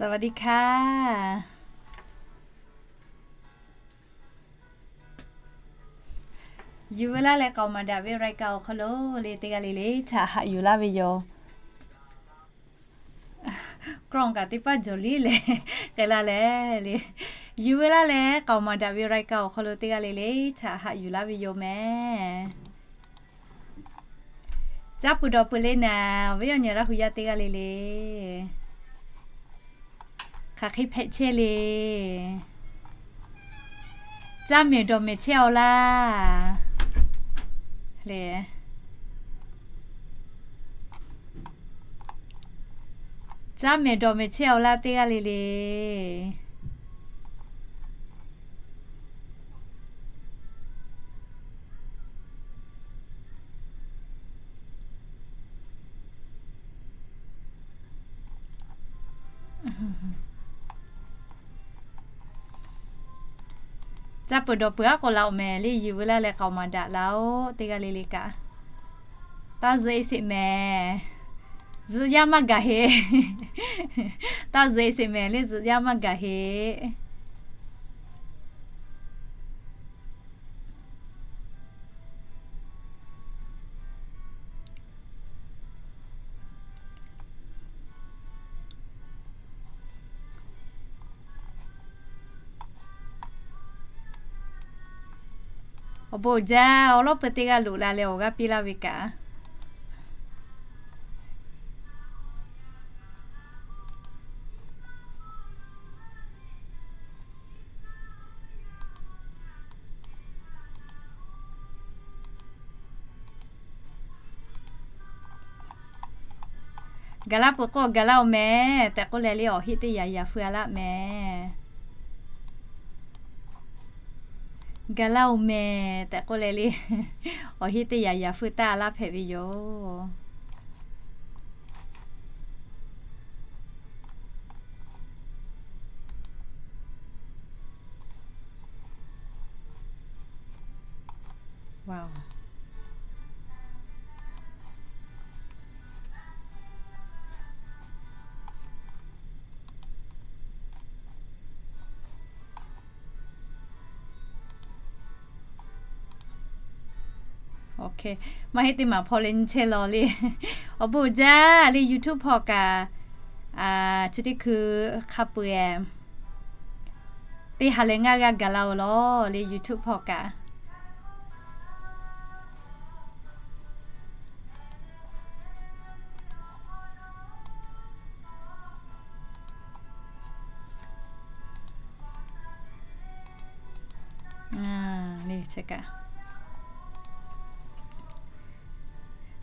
สวัสดีค่ะ Yuˬ veu laˇ leh k'aoˍ maˍ daꞈ ve รายการ awˬ hk'aw lo le teˇ g'aˇ le le htaꞈ haꞈ yuˬ laˇ ve yoˬ. Kawˆ kaꞈ teˇ paˆ jawˬ liˇ leh k'ai laˇ leh le. Yuˬ veu laˇ leh k'aoˍ maˍ daꞈ ve รายการ awˬ hk'aw lo teˇ g'aˇ le le htaꞈ haꞈ yuˬ laˇ ve yoˬ mehˍ. Caˇ peuˬ dawˬ peuˬ le naˍ, awˬ viˉ awˬ nyi Laˇ hu yaˇ teˇ g'aˇ le le, hk'aˬ hk'e hpehꞈ chehˇ le. Caˇ mehˍ dawˬ mehˍ chehˇ-aw laˇ le. Caˇ mehˍ dawˬ mehˍ chehˇ-aw laˇ teˇ g'aˇ le le. Caˇ peuˬ dawˬ peuˬ aˉ k'o laˬ-oˬ mehˍ le, yuˬ veu laˇ leh k'aoˍ maˍ daꞈ laˇ-oˆ teˇ g'aˇ le le kaꞈ. Taˇ zuhˆ e sheˍ mehˍ. Zuhˆ yaˇ maˇ gaˬ heˆ. Taˇ zuhˆ e sheˍ mehˍ le, zuhˆ yaˇ maˇ gaˬ heˆ. Awˬ bon uiˍ jaˇ, awˬ lawˉ peu teˇ g'aˇ loꞈ la leh awˬ g'aˇ piˇ laˇ ve kaꞈ. Gaˬ laˇ peuˬ k'o gaˬ laˇ-oˬ mehˍ tehꞈ k'oˆ leh le awˬ heˆ teˇ yaꞈ yaꞈ feu-a laˇ mehˍ. Gaˬ laˇ-oˬ mehˍ tehꞈ k'oˆ leh le awˬ heˆ teˇ yaꞈ yaꞈ feu taˇ-a laˇ hpehꞈ ve yoˬ. Maˇ heˆ teˇ maˬ hpaw leh nyi chehˇ law le. Awˬ bon uiˍ jaˇ le YouTube hpawˇ kaꞈ, chi teˇ hkui hk'a peu-eˬ teˇ ha leh ngaˇ g'aˇ gaˬ la-oˬ law le YouTube hpawˇ kaꞈ.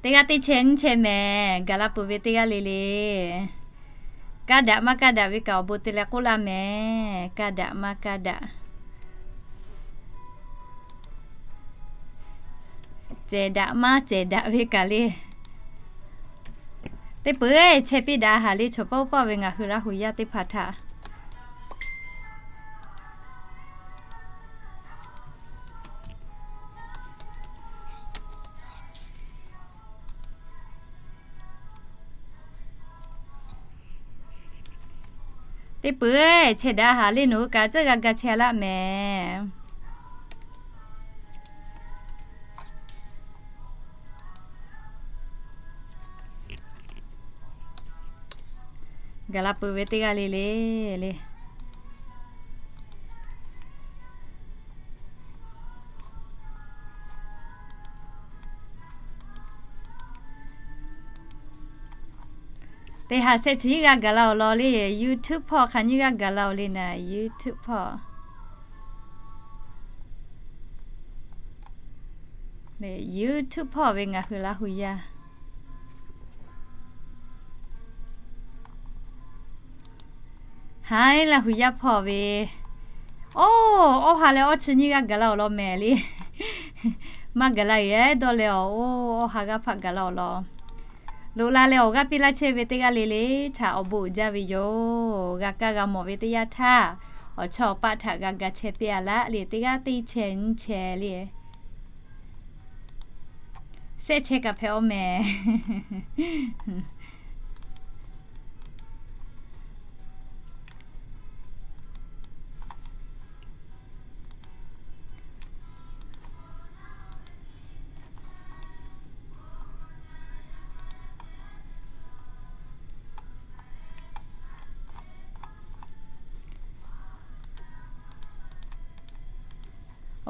Teˇ g'aˇ teˇ chehˇ nyiˇ chehˇ mehˍ, gaˬ la peuˬ ve teˇ g'aˇ le le. Kaˇ daꞈ maˇ kaˇ daꞈ ve kaꞈ awˬ bon te leh k'oˆ laˇ mehˍ. Kaˇ daꞈ maˇ kaˇ daꞈ. Cehˬ daꞈ maˇ cehˬ daꞈ ve kaꞈ le. Teˇ peuˬ chehˇ piˇ daꞈ haˍ le, chaw pawˆ pawˆ ve ngaˬ hui Laˇ hu yaˇ teˇ hpaˍ htaꞈ. Teˇ peuˬ chehˇ daꞈ haˍ le, nawˬ hui kaꞈ tcuhˉ g'a ga chehˇ laˇ mehˍ. Gaˬ la peuˬ ve teˇ g'aˇ le le le. Teˇ ha shehˆ chi nyiˇ g'aˇ gaˬ la-oˬ law le, YouTube hpawˇ hk'a nyiˇ g'aˇ gaˬ la-oˬ le naˍ, YouTube hpawˇ. YouTube hpawˇ ve ngaˬ hui Laˇ hu yaˇ. Haˉ, Laˇ hu yaˇ hpawˇ ve. Oˇ, awˇ ha leh awˇ chi nyiˇ g'aˇ gaˬ la-oˬ law mehˍ le. Maˇ gaˬ la-e dawˇ leh awˬ, oˇ, awˇ ha g'aˇ hpaˆ gaˬ la-oˬ law. Loꞈ la leh awˬ g'aˇ piˇ laˇ chehˇ ve teˇ g'aˇ le le htaꞈ awˬ bon uiˍ jaˇ ve yoˬ. G'a kaˇ g'a mawˬ ve teˇ yanˇ htaˇ, awˬ chawˇ awˬ paˆ htaꞈ g'a ga chehˇ piˇ-a laˇ le, teˇ g'aˇ teˇ chehˇ nyiˇ chehˇ le. Shehˆ chehˇ kaꞈ hpehꞈ-aw mehˍ.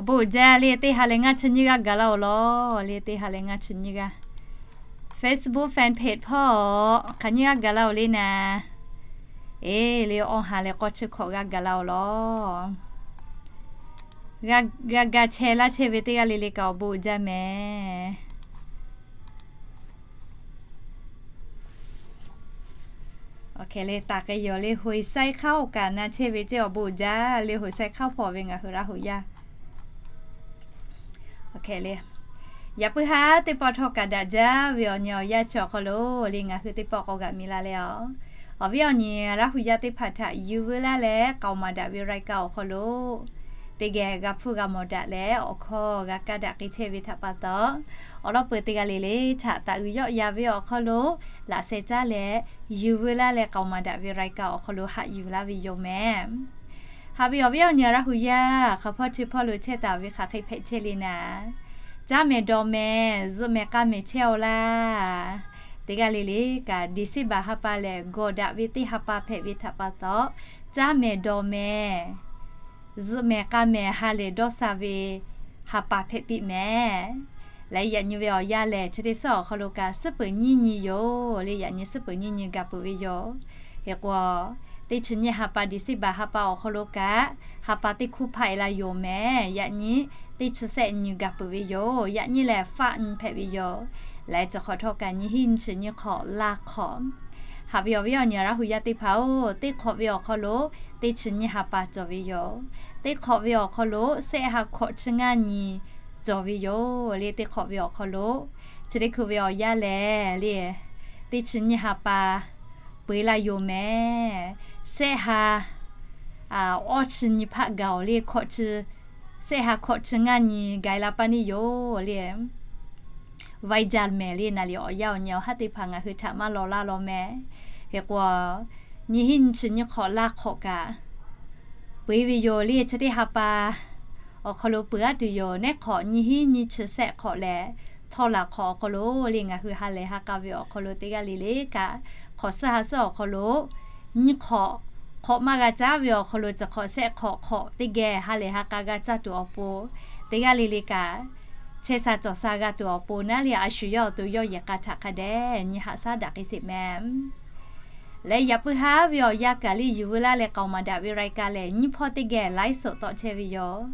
Awˬ bon uiˍ jaˇ le, teˇ ha leh ngaˇ chi nyiˇ g'aˇ gaˬ laˇ-oˬ lawˬ le, teˇ ha leh ngaˇ chi nyiˇ g'aˇ. Facebook fan page hpawˇ hk'aˬ nyiˇ g'aˇ gaˬ laˇ-oˬ le naˍ. Eˬ le, awˇ ha leh k'awˇ chi hkawꞈ g'aˇ gaˬ laˇ-oˬ lawˬ. G'a ga chehˇ laˇ chehˇ ve teˇ g'aˇ le le kaꞈ awˬ bon uiˍ jaˇ mehˍ. Awˬ hk'e le, taˍ k'ai yoˬ le, hoꞈ saiˉ hk'aˇ oˇ kaꞈ na chehˇ ve ceˇ, awˬ bon uiˍ jaˇ le, hoꞈ saiˉ hk'aˇ hpawˇ ve ngaˬ hui Laˇ huˍ yaˇ. Awˬ hk'e le, yaꞈ puiˉ haˉ teˇ pawˆ htawˇ kaꞈ daꞈ jaˇ ve awˬ nyi awˬ yanˇ chi awˬ hk'aw lo le, ngaˬ hui teˇ pawˆ k'awꞈ g'aꞈ mi la leh a. Awˬ viˉ awˬ nyi Laˇ huˍ yaˇ teˇ hpaˍ htaꞈ yuˬ veu laˇ leh k'aoˍ maˍ daꞈ ve รายการ awˬ hk'aw lo teˇ geh g'a hpuˇ g'a mawˬ daꞈ leh awˬ hkawˇ g'a kaˇ daꞈ k'ai chehˇ ve htaꞈ pa taw, awˬ lawn peuˬ teˇ g'aˇ le le htaꞈ taˍ uiˍ yawˆ yan ve awˬ hk'aw lo laꞈ sheh caˉ leh yuˬ veu laˇ leh k'aoˍ maˍ daꞈ ve รายการ awˬ hk'aw lo haꞈ yuˬ laˇ ve yoˬ mehˍ. Haꞈ ve awˬ viˉ awˬ nyi Laˇ huˍ yaˇ, hk'aˬ hpawˇ chi hpawˇ lo chehˇ taˍ ve hk'aˬ hk'e hpehꞈ chehˇ le naˍ. Caˇ mehˍ dawˬ mehˍ, zuhꞈ mehˍ k'a mehˍ chehˇ-aw laˇ. Teˇ g'aˇ le le kaꞈ December ha pa lehˬ gawˬ daꞈ ve teˇ ha pa hpehꞈ ve htaꞈ pa taw, caˇ mehˍ dawˬ mehˍ, zuhꞈ mehˍ k'a mehˍ ha lehˬ dawˇ sha ve ha pa hpehꞈ piˇ mehˍ. Leh yaꞈ nyi ve awˬ yanˇ lehˬ, chi teˇ suhˉ awˬ hk'aw lo kaꞈ suhˉ peuˬ nyiˇ nyi yoˬ le, yaꞈ nyi suhˉ peuˬ nyiˇ nyi gaˬ peuˬ ve yoˬ. Hk'e k'o, teˇ chi nyiˇ ha pa December ha pa awˬ hk'aw lo kaꞈ ha pa teˇ hkuˇ hpaˆ e la yoˬ mehˍ. Yaꞈ nyi teˇ chi sehˆ nyi gaˬ peuˬ ve yoˬ. Yaꞈ nyi lehˬ faˆ nyi hpehꞈ ve yoˬ. Leh chi hk'awꞈ htawˇ kaꞈ nyiˇ hinˉ nyi chi nyiˇ hk'awꞈ laˇ hk'awꞈ. Haꞈ ve awˬ viˉ awˬ nyi Laˇ huˍ yaˇ teˇ hpaˍ-oˬ, teˇ hk'awꞈ ve awˬ hk'aw lo teˇ chi nyiˇ ha pa cawˬ ve yoˬ. Teˇ hk'awꞈ ve awˬ hk'aw lo sehˆ ha hkawꞈ chi ngaˇ nyi cawˬ ve yoˬ le. Teˇ hk'awꞈ ve awˬ hk'aw lo chi teˇ hkui ve awˬ yanˇ lehˬ le, teˇ chi nyiˇ ha pa peu eˬ la yoˬ mehˍ. Sehˆ ha awˇ chi nyi hpaˆ gaˬ-oˬ le, hkawꞈ chi, sehˆ ha hkawꞈ chi ngaˇ nyi gaˬ e la paˇ neˇ yoˬ le. Vaiˇ jaˇ mehˍ le, naˍ liˍ awˬ yanˇ awˬ nyi awˬ haˉ teˇ hpaˍ ngaˬ hui htaꞈ maˇ law laˇ law mehˍ. Hk'e k'o, nyiˇ hinˉ nyi chi nyiˇ hk'awꞈ laˇ hk'awꞈ kaꞈ peu eˬ ve yoˬ le. Chi teˇ ha pa awˬ hk'aw lo peu aˉ tuˬ yoˬ. Neˉ hk'awꞈ nyiˇ hinˉ nyi chi sehˆ hk'awꞈ lehˬ, htawˇ laˬ hk'awꞈ awˬ hk'aw lo le ngaˬ hui ha lehˬ ha k'a ve awˬ hk'aw lo teˇ g'aˇ le le kaꞈ, hk'awꞈ suhˉ ha suhˉ awˬ hk'aw lo nyiˇ hk'awꞈ hk'awꞈ maˇ g'a caˉ ve awˬ hk'aw lo chi hk'awꞈ sehˆ hk'awꞈ hk'awꞈ teˇ geh ha lehˬ ha k'a g'a caˇ tuˬ awˬ pon, teˇ g'aˇ le le kaꞈ chehˇ sha cawˬ sha g'a tuˬ awˬ pon naˉ le, a shu yawˇ awˬ to yawˇ yehˬ k'a htaꞈ hk'a dehꞈ nyi haꞈ shaˉ daꞈ k'ai sheˍ mehˍ. Leh yaꞈ puiˉ haˉ ve awˬ yanˇ kaꞈ le yuˬ veu laˇ leh k'aoˍ maˍ daꞈ ve รายการ lehˬ, nyiˇ hpawˇ teˇ geh ไลฟ์สด tawˆ chehˇ ve yoˬ.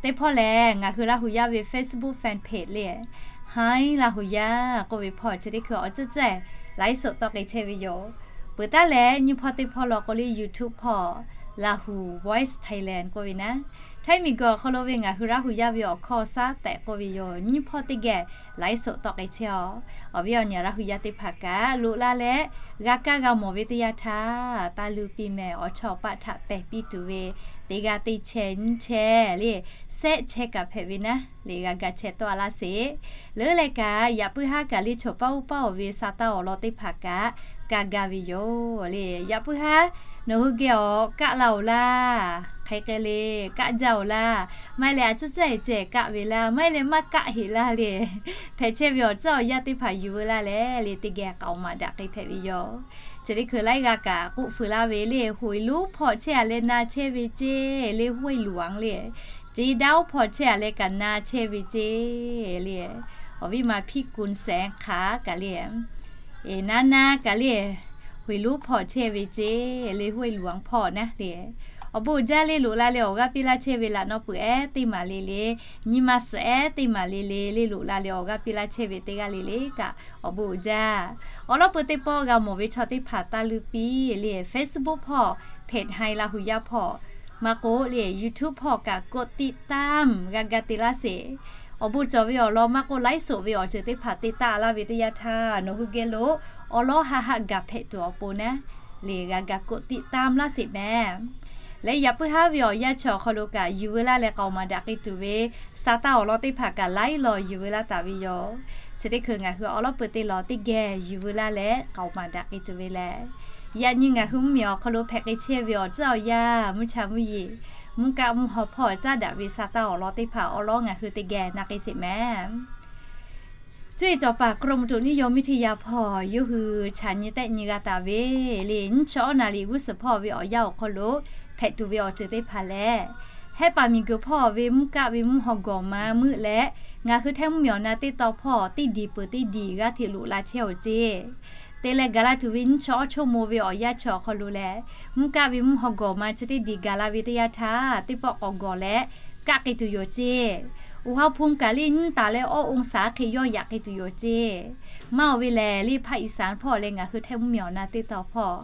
Teˇ hpawˇ lehˬ, ngaˬ hui Laˇ huˍ yaˇ ve Facebook fan page le, Haˉ Laˇ huˍ yaˇ k'oˆ ve hpawˇ chi teˇ hkui awˬ ceuˬ ceuˬ ไลฟ์สด tawˆ k'ai chehˇ ve yoˬ. Peuˬ taˉ leh nyiˇ hpawˇ teˇ hpawˇ law k'o le YouTube hpawˇ Laˇ huˍ Voice Thailand k'oˆ ve naˉ, Htaiˇ miˬguiˬ awˬ hk'aw lo ve ngaˬ hui Laˇ huˍ yaˇ ve awˬ hkawˇ shaˉ tehꞈ k'oˆ ve yoˬ. Nyiˇ hpawˇ teˇ geh ไลฟ์สด tawˆ k'ai chehˇ-aw. Awˬ viˉ awˬ nyi Laˇ huˍ yaˇ teˇ hpaˍ kaꞈ loꞈ la leh g'a kaˇ g'a mawˬ ve teˇ yanˇ htaˇ, taˇ luˇ piˇ mehˍ. Awˬ chawˇ awˬ paˆ htaꞈ pehˬ piˇ tuˬ ve teˇ g'aˇ teˇ chehˇ nyiˇ chehˇ le, sehˆ chehˇ kaꞈ hpehꞈ ve naˉ le, g'a ga chehˇ tawˆ a laˇ sheˍ. Leuˉ leh kaꞈ yaꞈ puiˉ haˉ kaꞈ le chaw paˇ oˇ paˇ-oˬ ve sa taˇ awˬ lawn teˇ hpaˍ kaꞈ kaˇ gaˇ ve yoˬ le. Yaꞈ puiˉ haˉ nawˬ hui geh awˬ kaˆ la-oˬ laˇ, hk'e k'ai le, kaˆ jaˇ-oˬ laˇ, maˇ heˆ leh a ciˉ caˇ ceh kaˆ ve laˇ, maˇ heˆ leh maˇ kaˆ heꞈ laˇ le, hpehꞈ chehˇ ve awˬ ceuˬ awˬ yanˇ teˇ hpaˍ yuˬ veu laˇ leh le, teˇ geh k'aoˍ maˍ daꞈ k'ai hpehꞈ ve yoˬ. Chi teˇ hkui laiˉ g'aˇ kaꞈ k'oˆ fuiˍ laˇ ve le, ห้วยหลวง hpawˇ chehˇ-a leh na chehˇ ve ceˇ le, ห้วยหลวง le, Ceˇ daˇ-oˬ hpawˇ chehˇ-a leh kaꞈ na chehˇ ve ceˇ le, awˬ viˉ ma พี่กุลแสง hk'a kaꞈ le, eˬ, naˉ naˉ kaꞈ le, ห้วยหลวง hpawˇ chehˇ ve ceˇ le, ห้วยหลวง hpawˇ naˉ le. Awˬ bon uiˍ jaˇ le, loꞈ la leh awˬ g'aˇ piˇ laˇ chehˇ ve laꞈ naw peuˬ ehˉ teˇ maˬ le le, nyi ma suhˍ ehˉ teˇ maˬ le le le, loꞈ la leh awˬ g'aˇ piˇ laˇ chehˇ ve teˇ g'aˇ le le kaꞈ awˬ bon uiˍ jaˇ. Awˬ lawn peuˬ teˇ pawˆ g'a mawˬ ve chaw teˇ hpaˍ taˇ luˇ piˇ le, Facebook hpawˇ, page Haˉ Laˇ huˍ yaˇ hpawˇ, maˇ k'oˆ le YouTube hpawˇ kaꞈ กดติดตาม g'a ga te laˇ sheˍ. Awˬ bon cawˬ ve awˬ lawn maˇ k'oˆ, ไลฟ์สด ve awˬ ceuˬ teˇ hpaˍ te taˆ laˇ ve teˇ yanˇ htaˇ, nawˬ hui geh lo awˬ lawn haˆ haˆ gaˬ hpehꞈ tuˬ awˬ pon naˉ le, g'a ga กดติดตาม laˇ sheˍ mehˍ. Leh yaꞈ puiˉ haˉ ve awˬ yanˇ chi awˬ hk'aw lo kaꞈ yuˬ veu laˇ leh k'aoˍ maˍ daꞈ k'ai tuˬ ve sa taˇ awˬ lawn teˇ hpaˍ kaꞈ laiˉ law yuˬ veu laˇ taˍ ve yoˬ. Chi teˇ hkui ngaˬ hui awˬ lawn peuˬ teˇ lawn teˇ geh yuˬ veu laˇ leh k'aoˍ maˍ daꞈ k'ai tuˬ ve lehˬ, yaꞈ nyi ngaˬ hui mvuhˇmiˬ awˬ hk'aw lo hpehꞈ k'ai chehˇ ve awˬ ceuˬ awˬ yanˇ, mvuhˇ cha mvuhˇ yeˬ, mvuhˇ kaˆ mvuhˇ haw hpawˇ caˉ daꞈ ve sa taˇ awˬ lawn teˇ hpaˍ awˬ lawn ngaˬ hui teˇ geh na k'ai sheˍ mehˍ. Cuˇ yiˍ cawˬ paˍ กรมอุตุนิยมวิทยา hpawˇ yawˇ hui chaꞈ nyi tehˆ nyi g'a taˍ ve le, nyiˇ chi awˉ naˍ riˍ g'uˇ suhˍ hpawˇ ve awˬ yanˇ awˬ hk'aw lo hpehꞈ tuˬ ve awˬ ceuˬ teˇ hpaˍ lehˬ, Hehˉ paˍ miˬguiˬ hpawˇ ve mvuhˇ kaˆ ve mvuhˇ haw gawˬ ma meuˆ leh, ngaˬ hui Htaiˇ mvuhˇmiˬ awˬ na teˇ taw hpawˇ teˇ diˬ peuˬ teˇ diˬ g'aˇ hteꞈ loꞈ la chehˇ-oˬ ceˇ. Te leh gaˬ la tuˬ ve nyiˇ chi awˇ choˇ mo ve awˬ yanˇ chi awˬ hk'aw lo lehˬ, mvuhˇ kaˆ ve mvuhˇ haw gawˬ ma chi teˇ diˬ gaˬ la ve teˇ yanˇ htaˇ, teˇ pawˆ k'awꞈ gawˬ leh kaˆ k'ai tuˬ yoˬ ceˇ. อุณหภูมิ kaꞈ leˇ nyiˇ taˍ leh awˇ องศา hk'e yawˇ yaꞈ k'ai tuˬ yoˬ ceˇ. Maˇ oˬ ve lehˬ, leˇ ภาคอีสาน hpawˇ leh ngaˬ hui Htaiˇ mvuhˇmiˬ awˬ na teˇ taw hpawˇ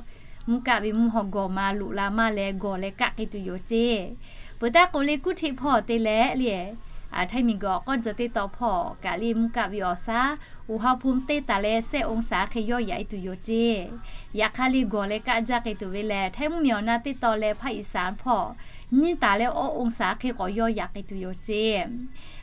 mvuhˇ kaˆ ve mvuhˇ haw gawˬ ma loꞈ la maˇ leh gawˬ leh kaˆ k'ai tuˬ yoˬ ceˇ. Peuˬ taˉ k'o leˇ kuˉ hteˆ hpawˇ te leh leˇ, Htaiˇ miˬguiˬ awˬ k'awˇ tcuh teˇ taw hpawˇ kaꞈ leˇ mvuhˇ kaˆ ve awˬ shaˉ อุณหภูมิ teˇ taˍ leh สิบองศา hk'e yawˇ yaꞈ-e tuˬ yoˬ ceˇ. Yaꞈ hk'aˇ leˇ gawˬ leh kaˆ jaˇ k'ai tuˬ ve lehˬ, Htaiˇ mvuhˇmiˬ awˬ na teˇ taw leh ภาคอีสาน hpawˇ nyiˇ taˍ leh awˇ องศา hk'e k'awꞈ yawˇ yaꞈ k'ai tuˬ yoˬ ceˇ.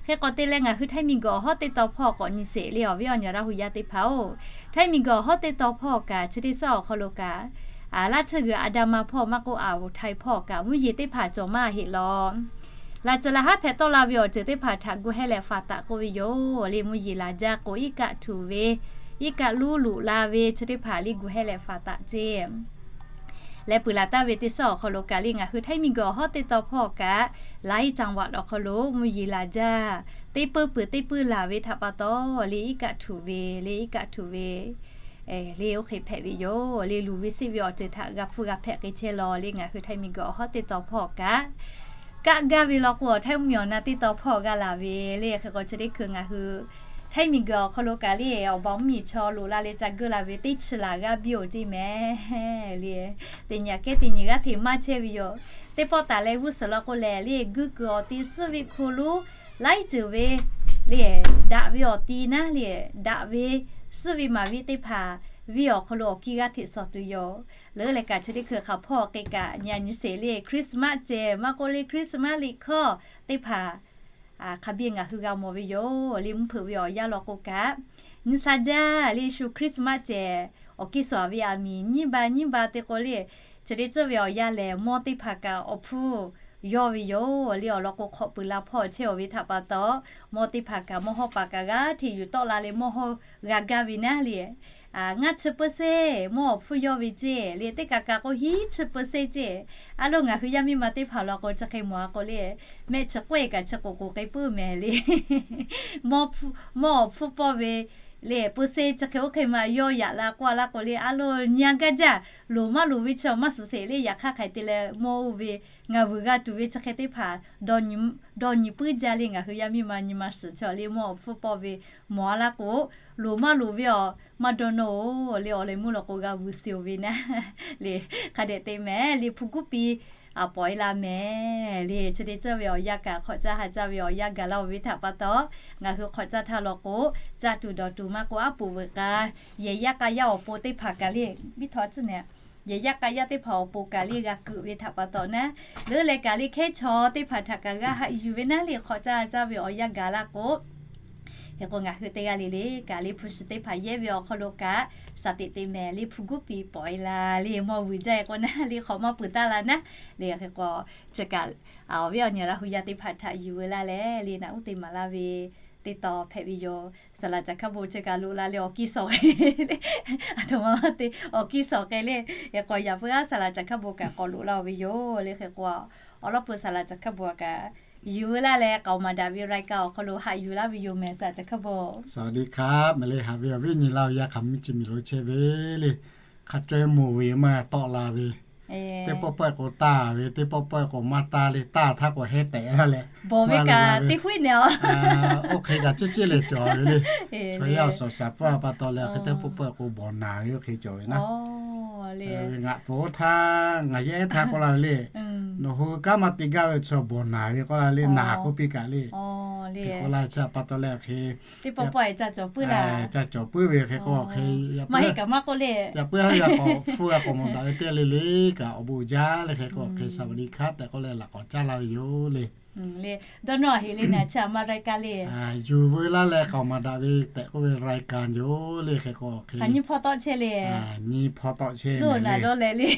Hk'e k'awꞈ te leh ngaˬ hui Htaiˇ miˬguiˬ awˬ hawˉ teˇ taw hpawˇ k'awꞈ nyi sheˍ leˇ awˬ viˉ awˬ nyi Laˇ hu yaˇ teˇ hpaˍ-oˬ. Htaiˇ miˬguiˬ awˬ hawˉ teˇ taw hpawˇ kaꞈ chi teˇ suhˉ awˬ hk'aw lo kaꞈ, Laˇ tsuhˇ g'uiˬ อันดามัน hpawˇ maˇ k'oˆ อ่าวไทย hpawˇ kaꞈ mvuhˇ yeˬ teˇ hpaˍ cawˬ maˇ heˆ law. Laˬ ceuˬ laˬ haˉ hpehꞈ tawˆ la ve awˬ ceuˬ teˇ hpaˍ htaꞈ gu hehˇ leh faˍ taꞈ k'oˆ ve yoˬ. Leˇ mvuhˇ yeˬ laˬ jaˇ k'o iˉ kaˆ htuꞈ ve, iˉ kaˆ luˉ loꞈ la ve chi teˇ hpaˍ leˇ gu hehˇ leh faˍ taꞈ ceˇ. Leh peuˬ laˬ taˍ ve teˇ suhˉ awˬ hk'aw lo kaꞈ leˇ ngaˬ hui Htaiˇ miˬguiˬ awˬ hawˉ teˇ taw hpawˇ kaꞈ, หลายจังหวัด awˬ hk'aw lo mvuhˇ yeˬ laˬ jaˇ, teˇ peuˇ peuˬ teˇ peuˇ laˬ ve htaꞈ pa taw, leˇ iˉ kaˆ htuꞈ ve, leˇ iˉ kaˆ htuꞈ ve, leˇ oˇ hk'e hpehꞈ ve yoˬ. Leˇ luˬ ve seˆ ve awˬ ceuˬ htaꞈ g'a hpfuhˇ g'a hpehꞈ k'ai chehˇ law. Leˇ ngaˬ hui Htaiˇ miˬguiˬ awˬ hawˉ teˇ taw hpawˇ kaꞈ, kaˆ gaˇ ve law k'o, Htaiˇ mvuhˇmiˬ awˬ na teˇ taw hpawˇ g'a laˬ ve leˇ. Hk'e k'o chi teˇ hkui ngaˬ hui Htaiˇ miˬguiˬ awˬ hk'aw lo kaꞈ leˇ awˬ ba mvuhˇmiˬ chaw loꞈ la leh ca geuˆ la ve teˇ chi laˬ g'aˇ biˇ-oˬ ceˇ mehˍ. Leˇ teˇ nyi aꞈ kehˉ teˇ nyi g'aˇ hteꞈ maˇ chehˇ ve yoˬ. Teˇ pawˆ taˍ leh g'uˇ suhˍ law k'o lehˬ, leˇ guˇ kuiˬ awˬ ti suhˉ ve hk'aw lo laiˉ ceuˬ ve leˇ daꞈ ve awˬ ti naˉ leˇ daꞈ ve suhˉ ve maˍ ve teˇ hpaˍ ve awˬ hk'aw lo awˬ kiˇ g'aˇ hteꞈ shawˍ tuˬ yoˬ. Leuˉ leh kaꞈ chi teˇ hkui hk'aˬ hpawˇ hk'e kaꞈ nyi a nyi sheˍ leˇ Christmas cehˬ maˇ k'oˆ leˇ Christmas liꞈ hkawˇ teˇ hpaˍ hk'a biˇ ngaˬ hui g'a mawˬ ve yoˬ. Leˇ mvuhˇ hpeuꞈ ve awˬ yanˇ law k'o kaꞈ, nyi sha jaˇ leˇ shu Christmas cehˬ awˬ kiˇ shawˍ ve aˬ miˍ nyiˇ ba nyiˇ ba te k'o leˇ, chi teˇ ceuˬ ve awˬ yanˇ lehˬ mawˇ teˇ hpaˍ kaꞈ awˬ hpfuhˇ yawˇ ve yoˬ. Leˇ awˬ lawn k'o hk'awꞈ peuˬ la hpawˇ chehˇ-oˬ ve htaꞈ pa taw, mawˇ teˇ hpaˍ kaꞈ mawˇ hawˉ paˍ kaꞈ g'aˇ hteꞈ yuˬ tawˆ la leh mawˇ hawˉ g'a gaˇ ve naˉ leˇ ngaˇ chi เปอร์เซ็นต์ mawˇ awˬ hpfuhˇ yawˇ ve ceˇ. Leˇ teˇ kaꞈ kaꞈ k'o hiˉ chi เปอร์เซ็นต์ ceˇ. A loˬ ngaˬ hui yaˇ miˇ ma teˇ hpaˍ law k'o chi hk'e mawˬ a k'o leˇ, mehˆ chi k'oˆ-e kaꞈ chi k'oˍ k'oˍ k'ai puiˉ mehˍ leˇ. Mawˇ awˬ hpfuhˇ pawˇ ve leˇ เปอร์เซ็นต์ chi hk'e oˇ hk'e ma yawˇ yaꞈ la k'oˆ a laˇ k'o leˇ, a loˬ nyi a gaˇ jaˇ. Loˍ maˇ loˍ ve chi maˇ shiˍ sheˍ leˇ. Yaꞈ hk'aˇ hk'aˬ hk'e te leh mawˇ oˇ ve ngaˬ vuiˬ g'a tuˬ ve chi hk'e teˇ hpaˍ dawˇ nyi puiˉ jaˇ leˇ. Ngaˬ hui yaˇ miˇ ma nyi ma shiˍ chi leˇ mawˇ awˬ hpfuhˇ pawˇ ve mawˬ a laˇ k'o, loˍ maˇ loˍ ve awˬ maˇ dawˇ nawˇ-oˬ. Leˇ awˬ leh meuˇ law k'o g'a vuiˬ shiˍ-oˬ ve naˉ leˇ hk'a dehꞈ te mehˍ. Leˇ hpu guˉ pi a pawˍ-e la mehˍ leˇ. Chi teˇ ceuˬ ve awˬ yanˇ kaꞈ hk'awꞈ caˇ ha caˇ ve awˬ yanˇ gaˬ la-oˬ ve htaꞈ pa taw, ngaˬ hui hk'awꞈ caˇ htaˇ law k'o, caˇ tuˬ dawˬ tuˬ maˇ k'o aˉ poꞈ veuꞈ k'a, yehˬ yaˇ k'a yaˇ awˬ pon teˇ hpaˍ kaꞈ leˇ biˇ htawˇ ciˇ nehˬ, yehˬ yaˇ k'a yaˇ teˇ hpaˍ awˬ pon kaꞈ leˇ g'a keunˍ ve htaꞈ pa taw naˉ, leuˉ leh kaꞈ leˇ hkehˉ chaw teˇ hpaˍ htaꞈ kaꞈ g'a haꞈ yuˬ ve naˉ leˇ hk'awꞈ caˇ ha caˇ ve awˬ yanˇ gaˬ la k'o, hk'e k'o ngaˬ hui teˇ g'aˇ le le kaꞈ leˇ hpu shi teˇ hpaˍ yehˇ ve awˬ hk'aw lo kaꞈ, shaˍ teꞈ te mehˍ leˇ hpu guˉ pi pawˍ-e la leˇ mawˇ vuiˬ jaˇ-e k'o naˉ leˇ hk'awꞈ maˇ peuˬ taˇ la naˉ. Leˇ hk'e k'o, chi kaꞈ awˬ viˉ awˬ nyi Laˇ hu yaˇ teˇ hpaˍ htaꞈ yuˬ veu laˇ leh leˇ naꞈ uˉ te maˍ laˇ ve teˇ taw hpehꞈ ve yoˬ. Saˍ laꞈ caˬ hkaˉ bon chi kaꞈ loꞈ la leh awˬ kiˇ shawˍ k'ai, a htoꞈ ma te awˬ kiˇ shawˍ k'ai leˇ, hk'e k'o yaꞈ puiˉ aˉ saˍ laꞈ caˬ hkaˉ bon kaꞈ k'awꞈ loꞈ laˇ-oˬ ve yoˬ. Leˇ hk'e k'o, awˬ lawn peu saˍ laꞈ caˬ hkaˉ bon kaꞈ yuˬ veu laˇ leh k'aoˍ maˍ daꞈ ve รายการ awˬ hk'aw lo haꞈ yuˬ laˇ ve yoˬ mehˍ saˍ laꞈ caˬ hkaˉ bon. สวัสดีครับ mehˍ leˇ haꞈ ve awˬ viˉ nyi Laˇ hu yaˇ hk'aˬ miˇ chi miˬ lo chehˇ ve leˇ, hk'a caweh moˬ ve maˇ tawˆ la ve, teˇ pawˆ pawehˇ k'o taˇ ve, teˇ pawˆ pawehˇ k'o maˇ taˇ leˇ, taˇ htaˇ k'o heh tehꞈ la leh bawˬ ve kaꞈ teˇ huˉ nehˬ a, oˇ hk'e kaꞈ ceˇ ceˇ leh cawˬ ve leˇ. Chaw yaˇ awˬ suhˍ shaˍ pfuhˇ a pa taw leh hk'e teˇ pawˆ pawehˇ k'o bawˬ naˬ ve oˇ hk'e cawˬ ve naˉ. Ngaˬ pfuhˇ htaˇ ngaˬ yehˇ htaˇ k'oˆ la ve leˇ, nawˬ hui kanˉ maˇ te gaˇ ve chaw bawˬ naˬ ve k'oˆ la leˇ, naˬ k'oˆ piˇ kaꞈ leˇ, k'oˆ la chi a pa taw leh hk'e ca cawˬ puiˉ ve hk'e k'o hk'e, yaꞈ puiˉ haˉ yaˇ k'awꞈ hpfuhˇ g'a k'awꞈ mawˬ daꞈ ve teˇ le le kaꞈ awˬ bon uiˍ jaˇ leˇ hk'e k'o hk'e สวัสดีครับ tehꞈ k'oˆ leh laꞈ k'awꞈ caˇ laˇ ve yoˬ leˇ. Dawˇ nawˇ heˍ le naˬ chi a ma รายการ le, yuˬ veu laˇ leh k'aoˍ maˍ daꞈ ve tehꞈ k'oˆ ve รายการ yoˬ leˇ hk'e k'o hk'e, nyiˇ hpawˇ tawˆ chehˇ le, nyiˇ hpawˇ tawˆ chehˇ le, dawˇ leh le,